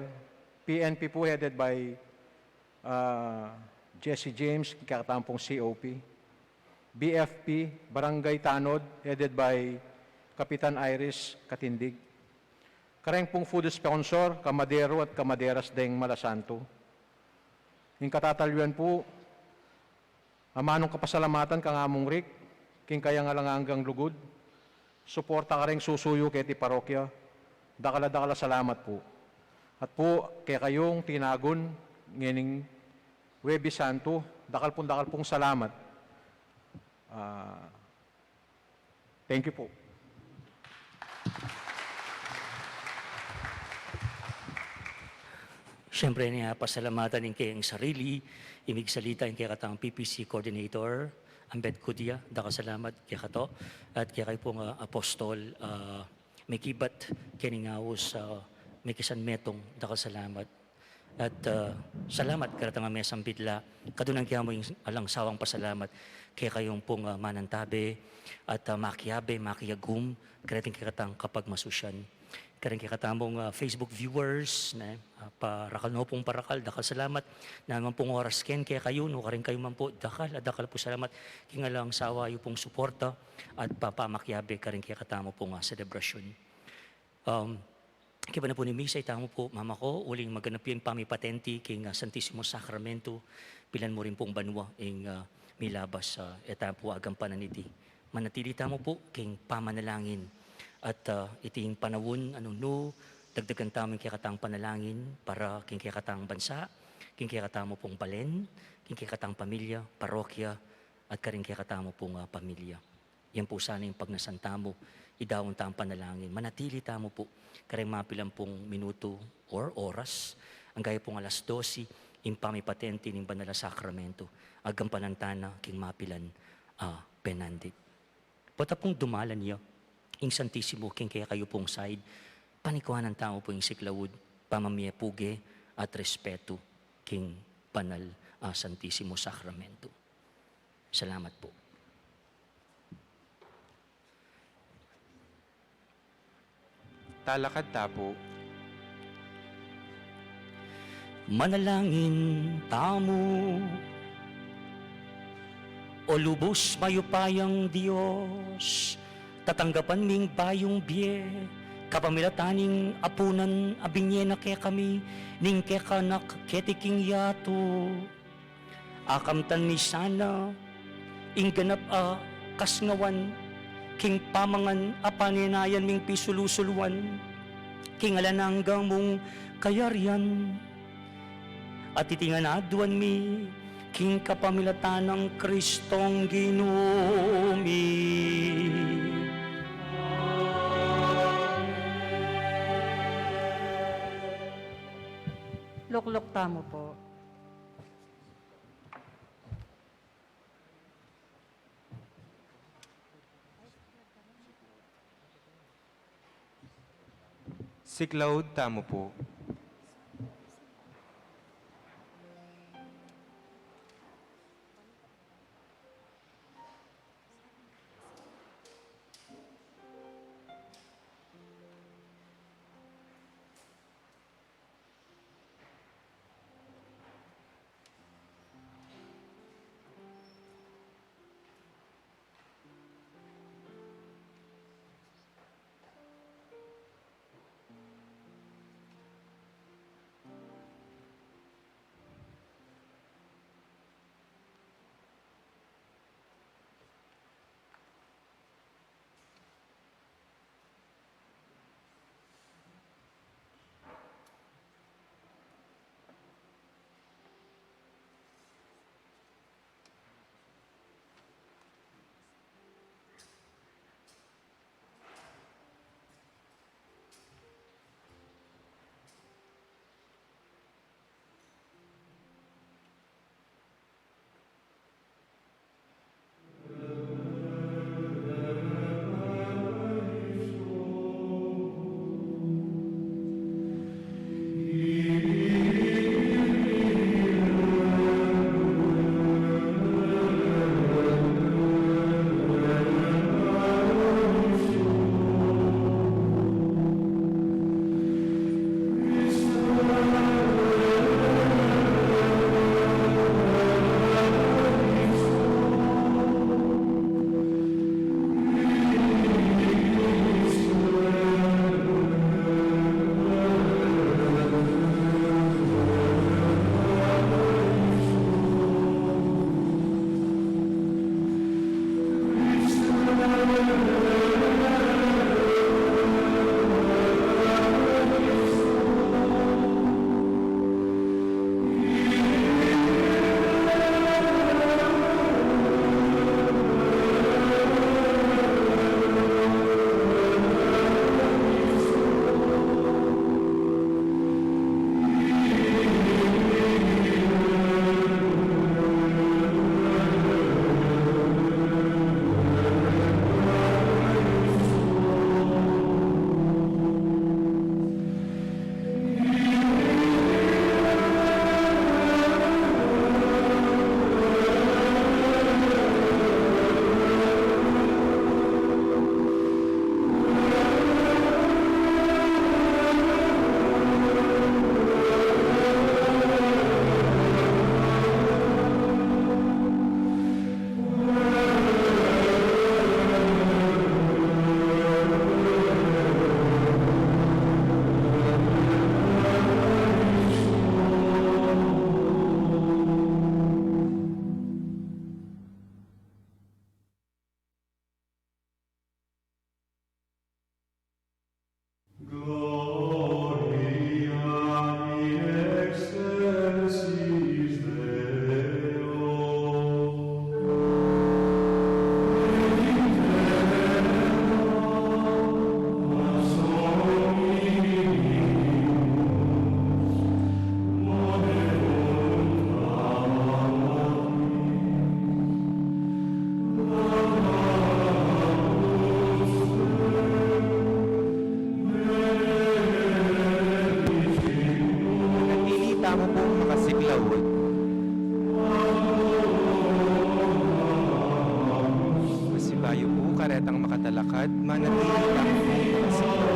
P N P pu, headed by, ah, Jesse James, kekatamu pung C O P. B F P, Barangay Tanod, headed by Kapitan Iris Katindig. Kareng pung food sponsor, kamadero at kamaderas deng Malasanto. Ing katatalyuan pu, amanung kapasalamatan kang Among Rick, king kayang alang anggang lugud, suporta kareng susuyu keti parokya, dakal a dakal a salamat pu. At pu, kekayung tinagun ngening Huwebes Santo, dakal pung dakal pung salamat. Ah, thank you pu. Siyempre, nia pasalamatan ing keng sarili, imigsalita ing kekatang P P C Coordinator, Ambet Cudya, dakal salamat kekato, at kekayu pung, ah, Apostol, ah, Mekibat, keni ngan pu, ah, Mekisan Metong, dakal salamat. At, ah, salamat karetang mesang bidla, kadunan ke mu ing alang sawang pasalamat kekayung pung, ah, manantabe, at, ah, makiabe, makiagum, kareting kekatang kapagmasusyan. Kareng kekatamung, ah, Facebook viewers, ne? Ah, parakal no pung parakal, dakal salamat. Nanu man pung oras ken kekayu, no, kareng kayu man pu, dakal, ah, dakal pu salamat. King alang sawa yu pung suporta at papamakiabe kareng kekatamu pung, ah, selebrasyun. Um, kaybat na pu ning misa, itamu pu, mamako, uling maganap ya ing pamipatenti king, ah, Santisimo Sakramento, pilan mu rin pung banua ing, ah, milabas, ah, e tamu pu agampanan iti. Manatili tamu pu king pamanalangin. At, ah, iti ing panaun a nanu, dagdagan tamu ing kekatang panalangin para king kekatang bansa, king kekatamu pung balen, king kekatang pamilya, parokya, at karing kekatamu pung, ah, pamilya. Yan pu sana ing pagnasan tamu, idaun tamung panalangin. Manatili tamu pu kareng mapilan pung minutu or oras, angga ya pung alas dose, ing pamipatenti ning Banal a Sakramento, agampanan tana king mapilan a penandit. Pota pung dumalan ya ing Santisimo king kekayu pung side, panikuanan tamu pu ing siklaud, pamamie puge at respetu king Banal a Santisimo Sakramento. Salamat pu. Talakad ta pu. Manalangin tamu. O lubus mayupayang Dios, tatanggapan ming bayung bie kapamilatan ning apunan a binie na kekami ning keka anak keti king yatu. Akamtan mi sana ing ganap a kasngawan king pamangan a panenayan ming pisulu-suluan king alang angga mung kayarian. At iti ngan aduan mi king kapamilatan nang Kristong Ginu mi. Lukluk tamu pu. Siklaud tamu pu. Gloria in excelsis Deo, et in terra pax omnibus. Manatili tamu pung makasiklaud. Pasibayu pu, karetang makatalakad, manatili tamu pung makasiklaud.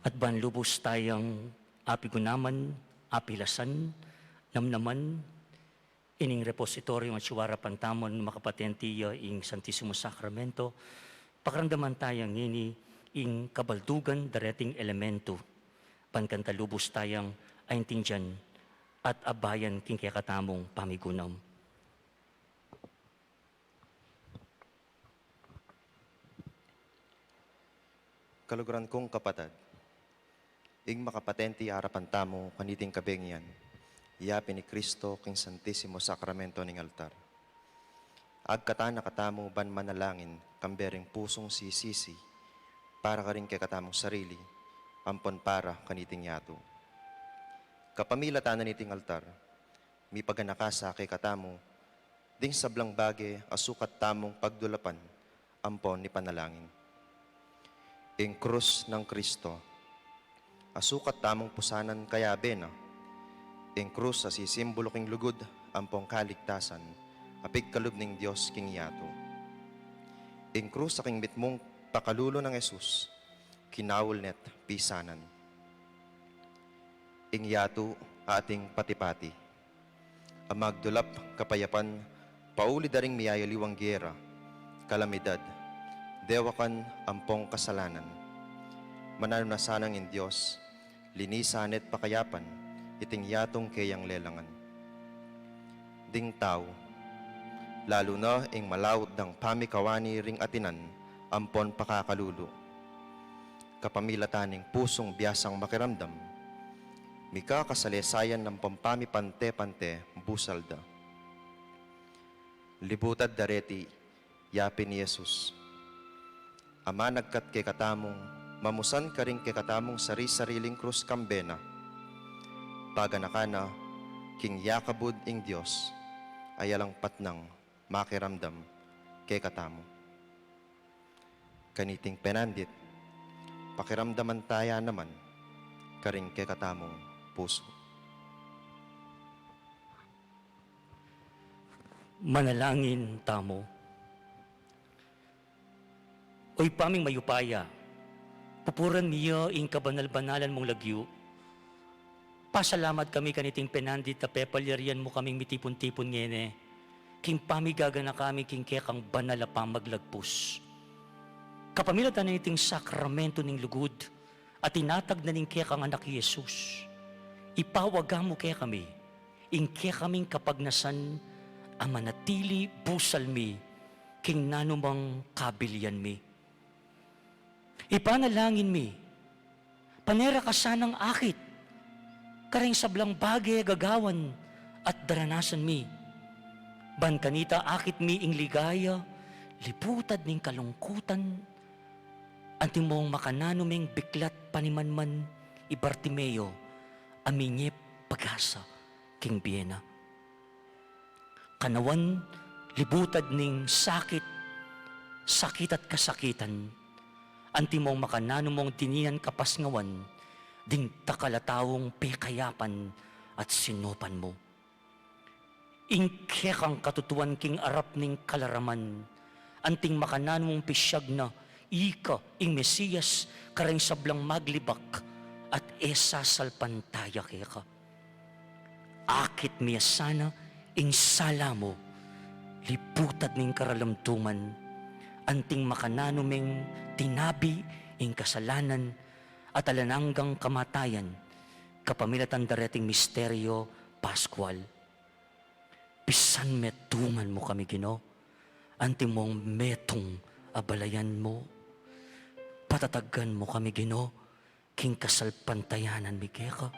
At ban lubus tayang apigunaman, apilasan, namnaman, ining repositorio atiu arapan tamu nung makapatenti ya ing Santisimo Sakramento, pakiramdaman taya ngeni ing kabaldugan dareting elementu, ban kanita lubus tayang aintindian at abayan king kekatamung pamigunam. Kaluguran kung kapatad, ing makapatenti arapan tamu kaniting kabengi yan, yapin i Kristo king Santisimo Sakramento ning altar. Agkatan na katamu ban manalangin kambe ring pusung sisisi para karing kekatamung sarili ampon para kaniting yatu. Kapamilatan na niting altar, mipaganaka sa kekatamu ding sablang bage a sukat tamung pagdulapan ampon ipanalangin. Ing krus nang Kristo a sukat tamung pusanan kayabe na. Ing krus a sisimbulu king lugud ampong kaligtasan a pigkalub ning Dios king yatu. Ing krus a king mitmung pakalulu nang Jesus, kinaul ne't pisanan. Ing yatu ating pati-pati a magdulap kapayapan pauli da ring miyayaliwang gera, kalamidad, dewakan ampong kasalanan. Mananu na sanang ing Dios linisan ne't pakayapan iting yatung keyang lelangan. Ding tau, lalu na ing malaut dang pamikawani ring atinan ampon pakakalulu, kapamilatan ning pusung biasang makiramdam, mikakasalesayan ampong pamipante-pante busal da. Libutad da reti yapin i Jesus a managkat kekatamung mamusan karing kekatamung sari-sariling krus kambe na. Paganakan na king yakabud ing Dios a yalang patnang makiramdam kekatamu. Kaniting penandit, pakiramdaman taya naman karing kekatamung pusu. Manalangin tamu. O Ibpa ming mayupaya, pupuran mi ya ing kabanal-banalan mung lagyu. Pasalamat kami kaniting penandit a pepalyarian mu kaming mitipun-tipun ngeni king pamigaganaka mi king kekang banal a pamaglagpus. Kapamilatan na niting sakramento ning lugud a tinatag na ning kekang Anak i Jesus, ipawaga mu kekami ing kekaming kapagnasan a manatili busal mi king nanumang kabilian mi. Ipanalangin mi, pane ra ka sanang akit karing sablang bage gagawan at daranasan mi. Ban kanita akit mi ing ligaya, libutad ning kalungkutan, antimong makananu meng biklat panimanman i Bartimeo a minie pag-asa king bie na. Kanawan libutad ning sakit, sakit at kasakitan, antimong makananu mong dininan kapasngawan ding dakal a taung pekayapan at sinupan mu. Ing kekang katutuan king arap ning kalaraman, anting makananu mong pisyag na ika ing Mesias karing sablang maglibak at e sasalpantaya keka. Akit mi ya sana ing sala mu, libutad ning karalamduman, anting makananu meng tinabi ing kasalanan at alang anggang kamatayan, kapamilatan da reting misteryo Paskual. Pisan metungan mu kami, Ginu, antimong metung a balayan mu. Patatagan mu kami, Ginu, king kasalpantayanan mi keka,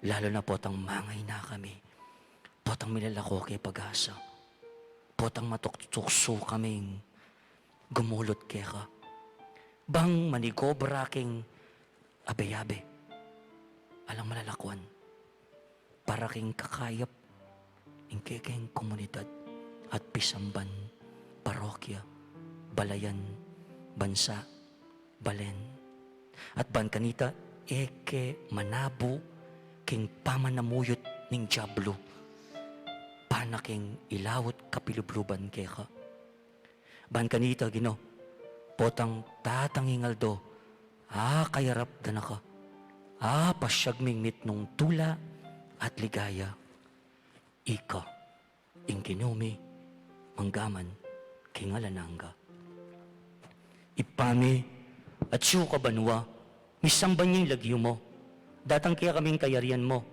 lalu na potang mangayna kami, potang milalako ke pag-asa, potang matuktuksu kaming gumulut keka. Bang manigobra king abe-abe, alang malalakuan, para king kakayap ing kekeng komunidad at pisamban, parokya, balayan, bansa, balen. At ban kanita e ke manabu king pamanamuyut ning dyablu, pana keng ilaut kapilubluban keka. Ban kanita, Ginu, potang tatanging aldo, A kayarap da na ka, a pasiag ming mitmung tula at ligaya, ika ing Ginu mi, manggaman king alang angga. Ibpa mi, atsu ka banua, misamban ya ing lagyu mu, datang kekami ing kayarian mu,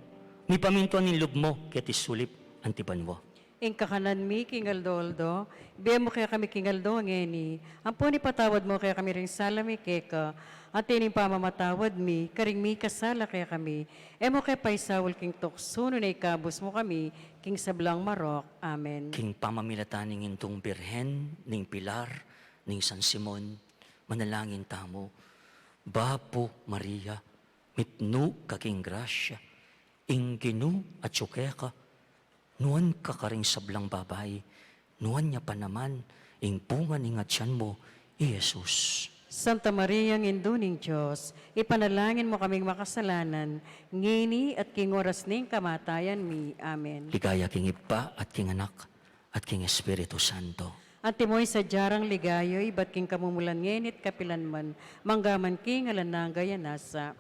mipamintuan ing lub mu keti sulip anti banua. Ing kakanan mi king aldo-aldo, ibie mu kekami king aldo ngeni, ampon ipatawad mu kekami ring sala mi keka, anti ning pamamatawad mi karing mikasala kekami. E mu ke paisaul king tuksu, nune ikabus mu kami king sablang marok. Amen. King pamamilatan ning Indung Birhen, ning Pilar, ning San Simon, manalangin tamu. Bapu Maria, mitmu ka king grasya, ing Ginu atsu keka, nuan ka karing sablang babai, nuan ya pa naman ing bunga ning atian mu, i Jesus. Santa Maria, Indu ning Dios, ipanalangin mu kaming makasalanan, ngeni at king oras ning kamatayan mi. Amen. Ligaya king Ibpa, at king Anak, at king Espiritu Santo. Antimo ing sadya rang ligaya, ibat king kamumulan ngeni at kapilan man, manggaman king alang angga. Amen.